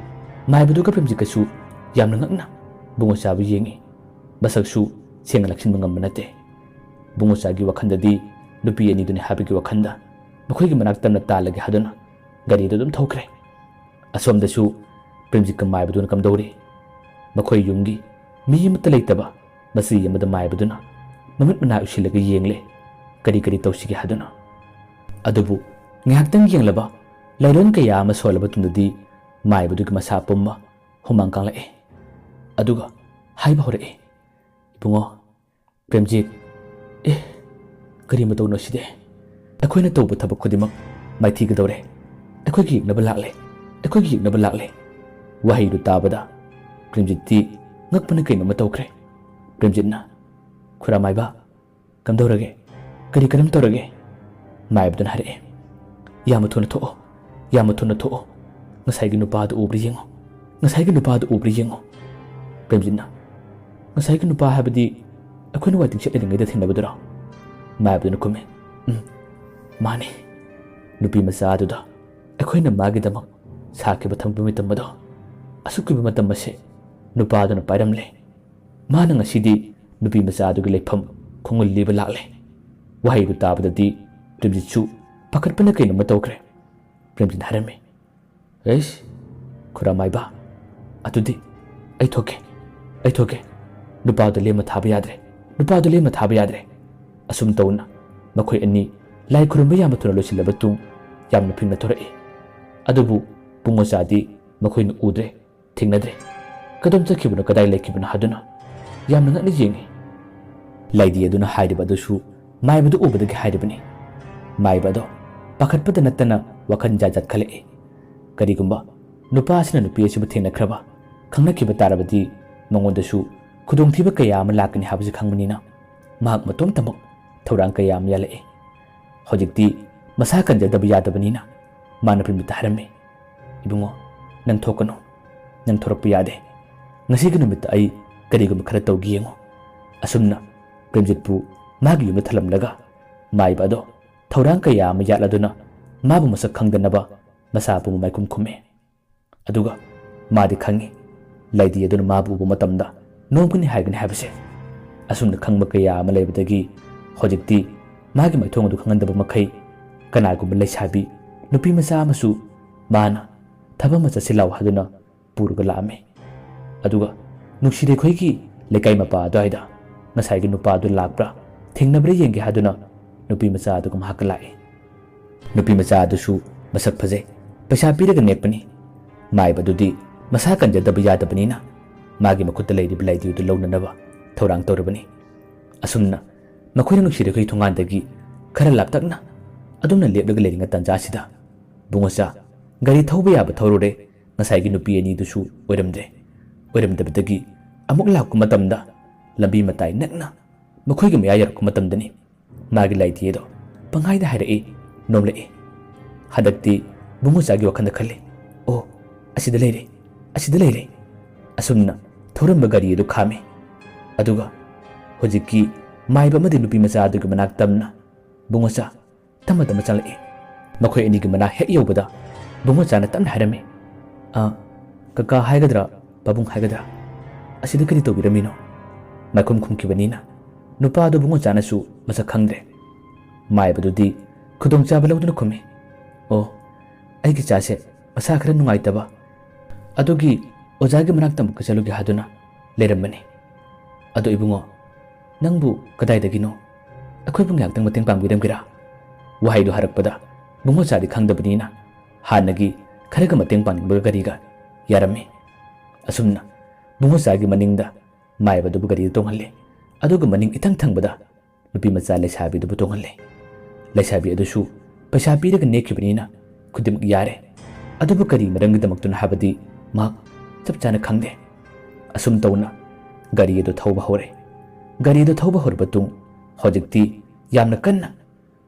ꯃꯥꯏꯕꯗꯨꯒ ꯄ꯭ꯔꯦꯝꯖꯤꯠꯀꯁꯨ ꯌꯥꯝꯅ ꯉꯛꯅ ꯏꯕꯨꯡꯉꯣꯆꯥꯕꯨ ꯌꯦꯡꯉꯤ꯫ ꯃꯁꯛꯁꯨ ꯁꯦꯡꯅ ꯂꯥꯛꯁꯤꯟꯕ ꯉꯝꯕ ꯅꯠꯇꯦ꯫ ꯏꯕꯨꯡꯉꯣꯆꯥꯒꯤ ꯋꯥꯈꯜꯗꯗꯤ ꯅꯨꯄꯤ ꯑꯅꯤꯗꯨꯅꯤ ꯍꯥꯏꯕꯒꯤ ꯋꯥꯈꯜꯗ ꯃꯈꯣꯏꯒꯤ ꯃꯅꯥꯛ ꯇꯝꯅ ꯇꯥꯜꯂꯒꯦ ꯍꯥꯏꯗꯨꯅ ꯒꯥꯔꯤꯗꯨ ꯑꯗꯨꯝ ꯊꯧꯈ꯭ꯔꯦ꯫ ꯑꯁꯣꯝꯗꯁꯨ ꯄ꯭ꯔꯦꯝꯖꯤꯠꯀ ꯃꯥꯏꯕꯗꯨꯅ ꯀꯝꯗꯧꯔꯤ? ꯃꯈꯣꯏ ꯌꯨꯝꯒꯤ ꯃꯤ ꯑꯃꯠꯇ ꯂꯩꯇꯕ ꯃꯆꯤ ꯑꯃꯗ ꯃꯥꯏꯕꯗꯨꯅ ꯃꯃꯤꯠ ꯃꯅꯥ ꯎꯏꯁꯤꯜꯂꯒ ꯌꯦꯡꯂꯦ, ꯀꯔꯤ ꯀꯔꯤ ꯇꯧꯁꯤꯒꯦ ꯍꯥꯏꯗꯨꯅ꯫ ꯑꯗꯨꯕꯨ ꯉꯥꯏꯍꯥꯛꯇꯪ ꯌꯦꯡꯂꯕ ꯂꯩꯔꯣꯟ ꯀꯌꯥ ꯑꯃ ꯁꯣꯜꯂꯕ ꯇꯨꯡꯗꯗꯤ ꯃꯥꯏꯕꯗꯨꯒꯤ ꯃꯁꯥ ꯄꯨꯝꯕ ꯍꯨꯃꯥꯡ ꯀꯥꯡꯂꯛꯑꯦ꯫ ꯑꯗꯨꯒ ꯍꯥꯏꯕ ꯍꯧꯔꯛꯑꯦ, "ꯏꯕꯨꯡꯉꯣ, ꯄ꯭ꯔꯦꯝꯖꯤꯠ, ꯑꯦ, ꯀꯔꯤ ꯃꯇꯧꯅꯣ ꯁꯤꯗꯤ? ꯑꯩꯈꯣꯏꯅ ꯇꯧꯕ ꯊꯕꯛ ꯈꯨꯗꯤꯡꯃꯛ ꯃꯥꯏꯊꯤꯒꯗꯧꯔꯦ꯫ ꯑꯩꯈꯣꯏꯒꯤ ꯌꯦꯛꯅꯕ ꯂꯥꯛꯂꯦ, ꯑꯩꯈꯣꯏꯒꯤ ꯌꯦꯛꯅꯕ ꯂꯥꯛꯂꯦ꯫" ꯋꯥꯍꯩꯗꯨ ꯇꯥꯕꯗ ꯄ꯭ꯔꯦꯝꯖꯤꯠꯇꯤ ꯉꯛꯄꯅ ꯀꯩꯅꯣꯝꯃ ꯇꯧꯈ꯭ꯔꯦ꯫ ꯄ꯭ꯔꯦꯝꯖꯤꯠꯅ, "ꯈꯨꯔꯥꯃꯥꯏꯕ, ꯀꯝꯗꯧꯔꯒꯦ? ꯀꯔꯤ ꯀꯔꯝ ꯇꯧꯔꯒꯦ?" ꯃꯥꯏꯕꯗꯨꯅ ꯍꯥꯏꯔꯛꯑꯦ, "ꯌꯥꯝꯅ ꯊꯨꯅ ꯊꯣꯛꯑꯣ, ꯌꯥꯝꯅ ꯊꯨꯅ ꯊꯣꯛꯑꯣ꯫ ꯉꯁꯥꯏꯒꯤ ꯅꯨꯄꯥꯗꯨ ꯎꯕ꯭ꯔꯥ ꯌꯦꯡꯉꯣ, ꯉꯁꯥꯏꯒꯤ ꯅꯨꯄꯥꯗꯨ ꯎꯕ꯭ꯔꯥ ꯌꯦꯡꯉꯣ꯫" ꯄ꯭ꯔꯦꯝꯖꯤꯠꯅ, "ꯉꯁꯥꯏꯒꯤ ꯅꯨꯄꯥ ꯍꯥꯏꯕꯗꯤ ꯑꯩꯈꯣꯏꯅ ꯋꯥꯏꯇꯤꯡ ꯁꯦꯠ ꯂꯩꯔꯤꯉꯩꯗ ꯊꯦꯡꯅꯕꯗꯨꯔꯣ?" ꯃꯥꯏꯕꯗꯨꯅ ꯈꯨꯝꯃꯤ, "ꯎꯝ, ꯃꯥꯅꯤ꯫ ꯅꯨꯄꯤ ꯃꯆꯥ ꯑꯗꯨꯗ ꯑꯩꯈꯣꯏꯅ ꯃꯥꯒꯤꯗꯃꯛ ꯁꯥꯈꯤꯕ ꯊꯝꯕ ꯃꯇꯝ ꯑꯗꯣ, ꯑꯁꯨꯛ ꯀꯨꯏꯕ ꯃꯇꯝ ꯑꯁꯦ ꯅꯨꯄꯥꯗꯨꯅ ꯄꯥꯏꯔꯝꯂꯦ꯫ ꯃꯥꯅ ꯉꯁꯤꯗꯤ ꯅꯨꯄꯤ ꯃꯆꯥ ꯑꯗꯨꯒꯤ ꯂꯩꯐꯝ ꯈꯣꯡꯒꯨꯜ ꯂꯤꯕ ꯂꯥꯛꯂꯦ꯫" ꯋꯥꯍꯩꯗꯨ ꯇꯥꯕꯗꯗꯤ ꯄ꯭ꯔꯦꯝꯖꯤꯠꯁꯨ ꯄꯥꯈꯠꯄꯅ ꯀꯩꯅꯣꯝꯃ ꯇꯧꯈ꯭ꯔꯦ꯫ ꯄ꯭ꯔꯦꯝꯖꯤꯠꯅ ꯍꯥꯏꯔꯝꯃꯤ, "ꯑꯩꯁ, ꯈꯨꯔꯥꯃꯥꯏꯕ, ꯑꯗꯨꯗꯤ ꯑꯩ ꯊꯣꯛꯀꯦ, ꯑꯩ ꯊꯣꯛꯀꯦ꯫ ꯅꯨꯄꯥꯗꯣ ꯂꯦꯝꯅ ꯊꯥꯕ ꯌꯥꯗ꯭ꯔꯦ, ꯅꯨꯄꯥꯗꯣ ꯂꯦꯝꯅ ꯊꯥꯕ ꯌꯥꯗ꯭ꯔꯦ꯫" ꯑꯁꯨꯝ ꯇꯧꯅ ꯃꯈꯣꯏ ꯑꯅꯤ ꯂꯥꯏ ꯈꯨꯔꯨꯝꯕ ꯌꯥꯝꯅ ꯊꯨꯅ ꯂꯣꯏꯁꯤꯜꯂꯕ ꯇꯨꯡ ꯌꯥꯝꯅ ꯐꯤꯡꯅ ꯊꯣꯔꯛꯏ꯫ ꯑꯗꯨꯕꯨ ꯕꯨꯡꯉꯣꯆꯥꯗꯤ ꯃꯈꯣꯏꯅ ꯎꯗ꯭ꯔꯦ, ꯊꯦꯡꯅꯗ꯭ꯔꯦ꯫ ꯀꯗꯣꯝ ꯆꯠꯈꯤꯕꯅꯣ, ꯀꯗꯥꯏ ꯂꯩꯈꯤꯕꯅꯣ ꯍꯥꯏꯗꯨꯅ ꯌꯥꯝꯅ ꯉꯛꯅ ꯌꯦꯡꯉꯤ꯫ ꯂꯥꯏꯗꯤ ꯑꯗꯨꯅ ꯍꯥꯏꯔꯤꯕ ꯑꯗꯨꯁꯨ ꯃꯥꯏꯕꯗꯨ ꯎꯕꯗꯒꯤ ꯍꯥꯏꯔꯤꯕꯅꯤ꯫ ꯃꯥꯏꯕ ꯑꯗꯣ ꯄꯥꯈꯠꯄꯗ ꯅꯠꯇꯅ ꯋꯥꯈꯜ ꯖꯥꯠ ꯖꯥꯠ ꯈꯜꯂꯛꯏ꯫ ꯀꯔꯤꯒꯨꯝꯕ ꯅꯨꯄꯥ ꯑꯁꯤꯅ ꯅꯨꯄꯤ ꯑꯁꯤꯕꯨ ꯊꯦꯡꯅꯈ꯭ꯔꯕ, ꯈꯪꯅꯈꯤꯕ ꯇꯥꯔꯕꯗꯤ ꯃꯉꯣꯟꯗꯁꯨ ꯈꯨꯗꯣꯡꯊꯤꯕ ꯀꯌꯥ ꯑꯃ ꯂꯥꯛꯀꯅꯤ ꯍꯥꯏꯕꯁꯤ ꯈꯪꯕꯅꯤꯅ ꯃꯍꯥꯛ ꯃꯇꯣꯝꯇꯃꯛ ꯊꯧꯔꯥꯡ ꯀꯌꯥ ꯑꯃ ꯌꯥꯜꯂꯛꯏ꯫ ꯍꯧꯖꯤꯛꯇꯤ ꯃꯁꯥ ꯀꯟꯖꯗꯕ ꯌꯥꯗꯕꯅꯤꯅ ꯃꯥꯅ ꯄ꯭ꯔꯦꯝꯖꯤꯠꯇ ꯍꯥꯏꯔꯝꯃꯤ, "ꯏꯕꯨꯡꯉꯣ, ꯅꯪ ꯊꯣꯛꯀꯅꯨ, ꯅꯪ ꯊꯣꯔꯛꯄ ꯌꯥꯗꯦ꯫ ꯉꯁꯤꯒꯤ ꯅꯨꯃꯤꯠꯇ ꯑꯩ ꯀꯔꯤꯒꯨꯝꯕ ꯈꯔ ꯇꯧꯒꯦ ꯌꯦꯡꯉꯨ꯫" ꯑꯁꯨꯝꯅ ꯄ꯭ꯔꯦꯝꯖꯤꯠꯄꯨ ꯃꯥꯒꯤ ꯌꯨꯝꯗ ꯊꯜꯂꯝꯂꯒ ꯃꯥꯏꯕ ꯑꯗꯣ ꯊꯧꯔꯥꯡ ꯀꯌꯥ ꯑꯃ ꯌꯥꯠꯂꯗꯨꯅ ꯃꯥꯕꯨ ꯃꯁꯛ ꯈꯪꯗꯅꯕ ꯃꯁꯥ ꯄꯨꯝꯕ ꯃꯥꯏꯈꯨꯝ ꯈꯨꯝꯃꯤ꯫ ꯑꯗꯨꯒ ꯃꯥꯗꯤ ꯈꯪꯉꯤ, ꯂꯥꯏꯗꯤ ꯑꯗꯨꯅ ꯃꯥꯕꯨ ꯎꯕ ꯃꯇꯝꯗ ꯅꯣꯝꯒꯅꯤ ꯍꯥꯏꯒꯅꯤ ꯍꯥꯏꯕꯁꯦ꯫ ꯑꯁꯨꯝꯅ ꯈꯪꯕ ꯀꯌꯥ ꯑꯃ ꯂꯩꯕꯗꯒꯤ ꯍꯧꯖꯤꯛꯇꯤ ꯃꯥꯒꯤ ꯃꯥꯏꯊꯣꯡ ꯑꯗꯨ ꯈꯪꯍꯟꯗꯕ ꯃꯈꯩ ꯀꯅꯥꯒꯨꯝꯕ ꯂꯩꯁꯥꯕꯤ ꯅꯨꯄꯤ ꯃꯆꯥ ꯑꯃꯁꯨ ꯃꯥꯅ ꯊꯕꯛ ꯑꯃ ꯆꯠꯁꯤ ꯂꯥꯎ ꯍꯥꯏꯗꯨꯅ ꯄꯨꯔꯒ ꯂꯥꯛꯑꯝꯃꯤ꯫ ꯑꯗꯨꯒ ꯅꯨꯡꯁꯤꯔꯦꯈꯣꯏꯒꯤ ꯂꯩꯀꯥꯏ ꯃꯄꯥ ꯑꯗꯨꯋꯥꯏꯗ ꯉꯁꯥꯏꯒꯤ ꯅꯨꯄꯥ ꯑꯗꯨ ꯂꯥꯛꯄ꯭ꯔꯥ, ꯊꯦꯡꯅꯕ꯭ꯔꯥ ꯌꯦꯡꯒꯦ ꯍꯥꯏꯗꯨꯅ ꯅꯨꯄꯤ ꯃꯆꯥ ꯑꯗꯨꯒ ꯃꯍꯥꯛꯀ ꯂꯥꯛꯏ꯫ ꯅꯨꯄꯤ ꯃꯆꯥ ꯑꯗꯨꯁꯨ ꯃꯁꯛ ꯐꯖꯩ, ꯄꯩꯁꯥ ꯄꯤꯔꯒ ꯅꯦꯛꯄꯅꯤ꯫ ꯃꯥꯏꯕꯗꯨꯗꯤ ꯃꯁꯥ ꯀꯟꯖꯗꯕ ꯌꯥꯗꯕꯅꯤꯅ ꯃꯥꯒꯤ ꯃꯈꯨꯠꯇ ꯂꯩꯔꯤꯕ ꯂꯥꯏꯙꯤꯗꯨ ꯂꯧꯅꯅꯕ ꯊꯧꯔꯥꯡ ꯇꯧꯔꯕꯅꯤ꯫ ꯑꯁꯨꯝꯅ ꯃꯈꯣꯏꯅ ꯅꯨꯡꯁꯤꯔꯦꯈꯣꯏ ꯊꯣꯡꯒꯥꯟꯗꯒꯤ ꯈꯔ ꯂꯥꯞꯇꯛꯅ ꯑꯗꯨꯝꯅ ꯂꯦꯞꯂꯒ ꯂꯩꯔꯤꯉꯩ ꯇꯥꯟꯖꯥꯁꯤꯗ ꯕꯨꯡꯉꯣꯆꯥ ꯒꯥꯔꯤ ꯊꯧꯕ ꯌꯥꯕ ꯊꯧꯔꯨꯔꯦ꯫ ꯉꯁꯥꯏꯒꯤ ꯅꯨꯄꯤ ꯑꯅꯤꯗꯨꯁꯨ ꯑꯣꯏꯔꯝꯗ꯭ꯔꯦ꯫ ꯑꯣꯏꯔꯝꯗꯕꯗꯒꯤ ꯑꯃꯨꯛ ꯂꯥꯛꯄ ꯃꯇꯝꯗ ꯂꯝꯕꯤ ꯃꯇꯥꯏ ꯅꯛꯅ ꯃꯈꯣꯏꯒꯤ ꯃꯌꯥ ꯌꯧꯔꯛꯄ ꯃꯇꯝꯗꯅꯤ ꯃꯥꯒꯤ ꯂꯥꯏꯙꯤ ꯑꯗꯣ ꯄꯪꯍꯥꯏꯗ ꯍꯥꯏꯔꯛꯏ, ꯅꯣꯝꯂꯛꯏ꯫ ꯍꯟꯗꯛꯇꯤ ꯕꯨꯡꯉꯣꯆꯥꯒꯤ ꯋꯥꯈꯜꯗ ꯈꯜꯂꯤ, "ꯑꯣ, ꯑꯁꯤꯗ ꯂꯩꯔꯦ, ꯑꯁꯤꯗ ꯂꯩꯔꯦ꯫" ꯑꯁꯨꯝꯅ ꯊꯧꯔꯝꯕ ꯒꯥꯔꯤ ꯑꯗꯨ ꯈꯥꯝꯃꯤ꯫ ꯑꯗꯨꯒ ꯍꯧꯖꯤꯛꯀꯤ ꯃꯥꯏꯕ ꯑꯃꯗꯤ ꯅꯨꯄꯤ ꯃꯆꯥ ꯑꯗꯨꯒꯤ ꯃꯅꯥꯛ ꯇꯝꯅ ꯕꯨꯡꯉꯣꯆꯥ ꯇꯞꯅ ꯇꯞꯅ ꯆꯪꯂꯛꯏ꯫ ꯃꯈꯣꯏ ꯑꯅꯤꯒꯤ ꯃꯅꯥꯛ ꯍꯦꯛ ꯌꯧꯕꯗ ꯕꯨꯡꯉꯣꯆꯥꯅ ꯇꯞꯅ ꯍꯥꯏꯔꯝꯃꯤ, "ꯑ, ꯀꯀꯥ ꯍꯥꯏꯒꯗ꯭ꯔꯥ, ꯄꯥꯕꯨꯡ ꯍꯥꯏꯒꯗ꯭ꯔꯥ? ꯑꯁꯤꯗ ꯀꯔꯤ ꯇꯧꯕꯤꯔꯝꯃꯤꯅꯣ?" ꯃꯥꯏꯈꯨꯝ ꯈꯨꯝꯈꯤꯕꯅꯤꯅ ꯅꯨꯄꯥꯗꯨ ꯕꯨꯡꯉꯣꯆꯥꯅꯁꯨ ꯃꯁꯛ ꯈꯪꯗ꯭ꯔꯦ꯫ ꯃꯥꯏꯕꯗꯨꯗꯤ ꯈꯨꯗꯣꯡꯆꯥꯕ ꯂꯧꯗꯨꯅ ꯈꯨꯝꯃꯤ, "ꯑꯣ, ꯑꯩꯒꯤ ꯆꯥꯁꯦ ꯃꯁꯥ ꯈꯔ ꯅꯨꯡꯉꯥꯏꯇꯕ, ꯑꯗꯨꯒꯤ ꯑꯣꯖꯥꯒꯤ ꯃꯅꯥꯛꯇ ꯑꯃꯨꯛꯀ ꯆꯠꯂꯨꯒꯦ ꯍꯥꯏꯗꯨꯅ ꯂꯩꯔꯝꯕꯅꯤ꯫ ꯑꯗꯣ ꯏꯕꯨꯡꯉꯣ, ꯅꯪꯕꯨ ꯀꯗꯥꯏꯗꯒꯤꯅꯣ? ꯑꯩꯈꯣꯏꯕꯨ ꯉꯥꯏꯍꯥꯛꯇꯪ ꯃꯇꯦꯡ ꯄꯥꯡꯕꯤꯔꯝꯒꯦꯔꯥ?" ꯋꯥꯍꯩꯗꯨ ꯍꯥꯏꯔꯛꯄꯗ ꯕꯨꯡꯉꯣꯆꯥꯗꯤ ꯈꯪꯗꯕꯅꯤꯅ ꯍꯥꯟꯅꯒꯤ ꯈꯔꯒ ꯃꯇꯦꯡ ꯄꯥꯡꯅꯤꯡꯕꯒ ꯀꯔꯤꯒ ꯌꯥꯔꯝꯃꯤ꯫ ꯑꯁꯨꯝꯅ ꯕꯨꯡꯉꯣꯆꯥꯒꯤ ꯃꯅꯤꯡꯗ ꯃꯥꯏꯕꯗꯨꯕꯨ ꯒꯥꯔꯤꯗ ꯇꯣꯡꯍꯜꯂꯤ꯫ ꯑꯗꯨꯒ ꯃꯅꯤꯡ ꯏꯊꯪ ꯊꯪꯕꯗ ꯅꯨꯄꯤ ꯃꯆꯥ ꯂꯩꯁꯥꯕꯤꯗꯨꯕꯨ ꯇꯣꯡꯍꯜꯂꯤ꯫ ꯂꯩꯁꯥꯕꯤ ꯑꯗꯨꯁꯨ ꯄꯩꯁꯥ ꯄꯤꯔꯒ ꯅꯦꯛꯈꯤꯕꯅꯤꯅ ꯈꯨꯗꯤꯡꯃꯛ ꯌꯥꯔꯦ꯫ ꯑꯗꯨꯕꯨ ꯀꯔꯤ ꯃꯔꯝꯒꯤꯗꯃꯛꯇꯅꯣ ꯍꯥꯏꯕꯗꯤ ꯃꯍꯥꯛ ꯆꯞ ꯆꯥꯅ ꯈꯪꯗꯦ꯫ ꯑꯁꯨꯝ ꯇꯧꯅ ꯒꯥꯔꯤ ꯑꯗꯨ ꯊꯧꯕ ꯍꯧꯔꯦ꯫ ꯒꯥꯔꯤ ꯑꯗꯨ ꯊꯧꯕ ꯍꯧꯔꯕ ꯃꯇꯨꯡ ꯍꯧꯖꯤꯛꯇꯤ ꯌꯥꯝꯅ ꯀꯟꯅ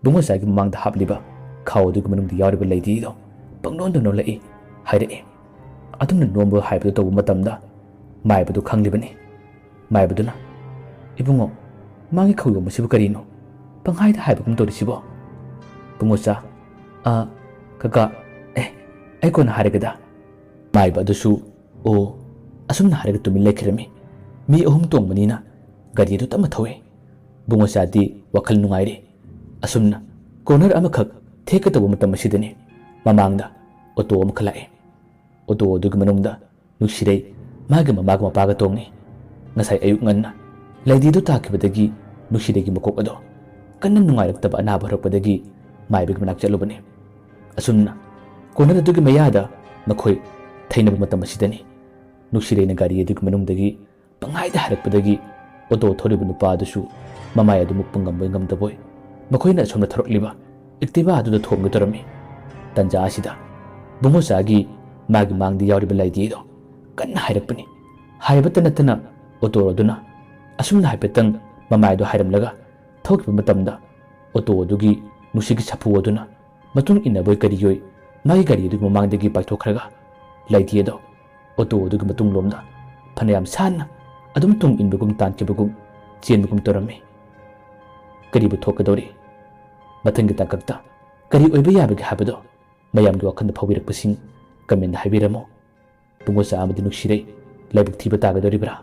ꯕꯨꯡꯉꯣꯆꯥꯒꯤ ꯃꯃꯥꯡꯗ ꯍꯥꯞꯂꯤꯕ ꯈꯥꯎ ꯑꯗꯨꯒꯤ ꯃꯅꯨꯡꯗ ꯌꯥꯎꯔꯤꯕ ꯂꯩꯗꯤꯗꯣ ꯄꯪꯅꯣꯟꯗ ꯅꯣꯜꯂꯛꯏ ꯍꯥꯏꯔꯛꯏ꯫ ꯑꯗꯨꯝꯅ ꯅꯣꯝꯕ ꯍꯥꯏꯕꯗꯨ ꯇꯧꯕ ꯃꯇꯝꯗ ꯃꯥꯏꯕꯗꯨ ꯈꯪꯂꯤꯕꯅꯤ꯫ ꯃꯥꯏꯕꯗꯨꯅ, "ꯏꯕꯨꯡꯉꯣ, ꯃꯥꯒꯤ ꯈꯧꯌꯣꯝ ꯑꯁꯤꯕꯨ ꯀꯔꯤꯅꯣ? ꯄꯪꯍꯥꯏꯗ ꯍꯥꯏꯕꯒꯨꯝ ꯇꯧꯔꯤꯁꯤꯕꯣ?" ꯕꯨꯡꯉꯣꯆꯥ, "ꯑ, ꯀꯀꯥ, ꯑꯦ, ꯑꯩ ꯀꯣꯟꯅ ꯍꯥꯏꯔꯒꯦꯗ꯫" ꯃꯥꯏꯕ ꯑꯗꯨꯁꯨ, "ꯑꯣ," ꯑꯁꯨꯝꯅ ꯍꯥꯏꯔꯒ ꯇꯨꯃꯤꯟ ꯂꯩꯈꯤꯔꯝꯃꯤ꯫ ꯃꯤ ꯑꯍꯨꯝ ꯇꯣꯡꯕꯅꯤꯅ ꯒꯥꯔꯤ ꯑꯗꯨ ꯇꯞꯅ ꯊꯧꯏ꯫ ꯕꯨꯡꯉꯣꯆꯥꯗꯤ ꯋꯥꯈꯜ ꯅꯨꯡꯉꯥꯏꯔꯤ꯫ ꯑꯁꯨꯝꯅ ꯀꯣꯔꯅꯔ ꯑꯃꯈꯛ ꯊꯦꯛꯀꯗꯧꯕ ꯃꯇꯝ ꯑꯁꯤꯗꯅꯤ ꯃꯃꯥꯡꯗ ꯑꯣꯇꯣ ꯑꯃꯈꯛ ꯂꯥꯛꯏ꯫ ꯑꯣꯇꯣ ꯑꯗꯨꯒꯤ ꯃꯅꯨꯡꯗ ꯅꯨꯡꯁꯤꯔꯩ ꯃꯥꯒꯤ ꯃꯃꯥꯒ ꯃꯄꯥꯒ ꯇꯣꯡꯉꯤ꯫ ꯉꯁꯥꯏ ꯑꯌꯨꯛ ꯉꯟꯅ ꯂꯩꯗꯤꯗꯨ ꯇꯥꯈꯤꯕꯗꯒꯤ ꯅꯨꯡꯁꯤꯔꯩꯒꯤ ꯃꯀꯣꯛ ꯑꯗꯣ ꯀꯟꯅ ꯅꯨꯡꯉꯥꯏꯔꯛꯇꯕ ꯑꯅꯥꯕ ꯍꯧꯔꯛꯄꯗꯒꯤ ꯃꯥꯏꯕꯒꯤ ꯃꯅꯥꯛ ꯆꯠꯂꯨꯕꯅꯤ꯫ ꯑꯁꯨꯝꯅ ꯀꯣꯔꯅꯔ ꯑꯗꯨꯒꯤ ꯃꯌꯥꯗ ꯃꯈꯣꯏ ꯊꯩꯅꯕ ꯃꯇꯝ ꯑꯁꯤꯗꯅꯤ ꯅꯨꯡꯁꯤꯔꯩꯅ ꯒꯥꯔꯤ ꯑꯗꯨꯒꯤ ꯃꯅꯨꯡꯗꯒꯤ ꯄꯪꯍꯥꯏꯗ ꯍꯥꯏꯔꯛꯄꯗꯒꯤ ꯑꯣꯇꯣ ꯊꯧꯔꯤꯕ ꯅꯨꯄꯥ ꯑꯗꯨꯁꯨ ꯃꯃꯥꯏ ꯑꯗꯨ ꯃꯨꯛꯄ ꯉꯝꯕꯣꯏ ꯉꯝꯗꯕꯣꯏ ꯃꯈꯣꯏꯅ ꯑꯁꯣꯝꯗ ꯊꯧꯔꯛꯂꯤꯕ ꯑꯦꯛꯇꯤꯚꯥ ꯑꯗꯨꯗ ꯊꯣꯝꯒꯦ ꯇꯧꯔꯝꯃꯤ꯫ ꯇꯟꯖꯥ ꯑꯁꯤꯗ ꯕꯨꯡꯉꯣꯆꯥꯒꯤ ꯃꯥꯒꯤ ꯃꯥꯡꯗ ꯌꯥꯎꯔꯤꯕ ꯂꯩꯗꯤ ꯑꯗꯣ ꯀꯟꯅ ꯍꯥꯏꯔꯛꯄꯅꯤ꯫ ꯍꯥꯏꯕꯇ ꯅꯠꯇꯅ ꯑꯣꯇꯣ ꯑꯗꯨꯅ ꯑꯁꯨꯝꯅ ꯍꯥꯏꯐꯦꯠꯇꯪ ꯃꯃꯥꯏꯗꯨ ꯍꯥꯏꯔꯝꯂꯒ ꯊꯧꯈꯤꯕ ꯃꯇꯝꯗ ꯑꯣꯇꯣ ꯑꯗꯨꯒꯤ ꯅꯨꯡꯁꯤꯠꯀꯤ ꯁꯥꯐꯨ ꯑꯗꯨꯅ ꯃꯇꯨꯡ ꯏꯟꯅꯕꯣꯏ ꯀꯔꯤꯑꯣꯏ ꯃꯥꯒꯤ ꯒꯥꯔꯤ ꯑꯗꯨꯒꯤ ꯃꯃꯥꯡꯗꯒꯤ ꯄꯥꯏꯊꯣꯛꯈ꯭ꯔꯒ ꯂꯩꯗꯤ ꯑꯗꯣ ꯑꯣꯇꯣ ꯑꯗꯨꯒꯤ ꯃꯇꯨꯡꯂꯣꯝꯗ ꯐꯅꯌꯥꯝ ꯁꯥꯟꯅ ꯑꯗꯨꯝ ꯇꯨꯡ ꯏꯟꯕꯒꯨꯝ ꯇꯥꯟꯈꯤꯕꯒꯨꯝ ꯆꯦꯟꯕꯒꯨꯝ ꯇꯧꯔꯝꯃꯤ꯫ ꯀꯔꯤꯕꯨ ꯊꯣꯛꯀꯗꯧꯔꯤ? ꯃꯊꯪꯒꯤ ꯇꯥꯡꯀꯛꯇ ꯀꯔꯤ ꯑꯣꯏꯕ ꯌꯥꯕꯒꯦ ꯍꯥꯏꯕꯗꯣ ꯃꯌꯥꯝꯒꯤ ꯋꯥꯈꯜꯗ ꯐꯥꯎꯕꯤꯔꯛꯄꯁꯤꯡ comment ꯍꯥꯏꯕꯤꯔꯝꯃꯨ꯫ ꯄꯨꯡꯉꯣ ꯆꯥ ꯑꯃꯗꯤ ꯅꯨꯡꯁꯤꯔꯩ ꯂꯥꯏꯕꯛ ꯊꯤꯕ ꯇꯥꯒꯗꯧꯔꯤꯕ꯭ꯔꯥ?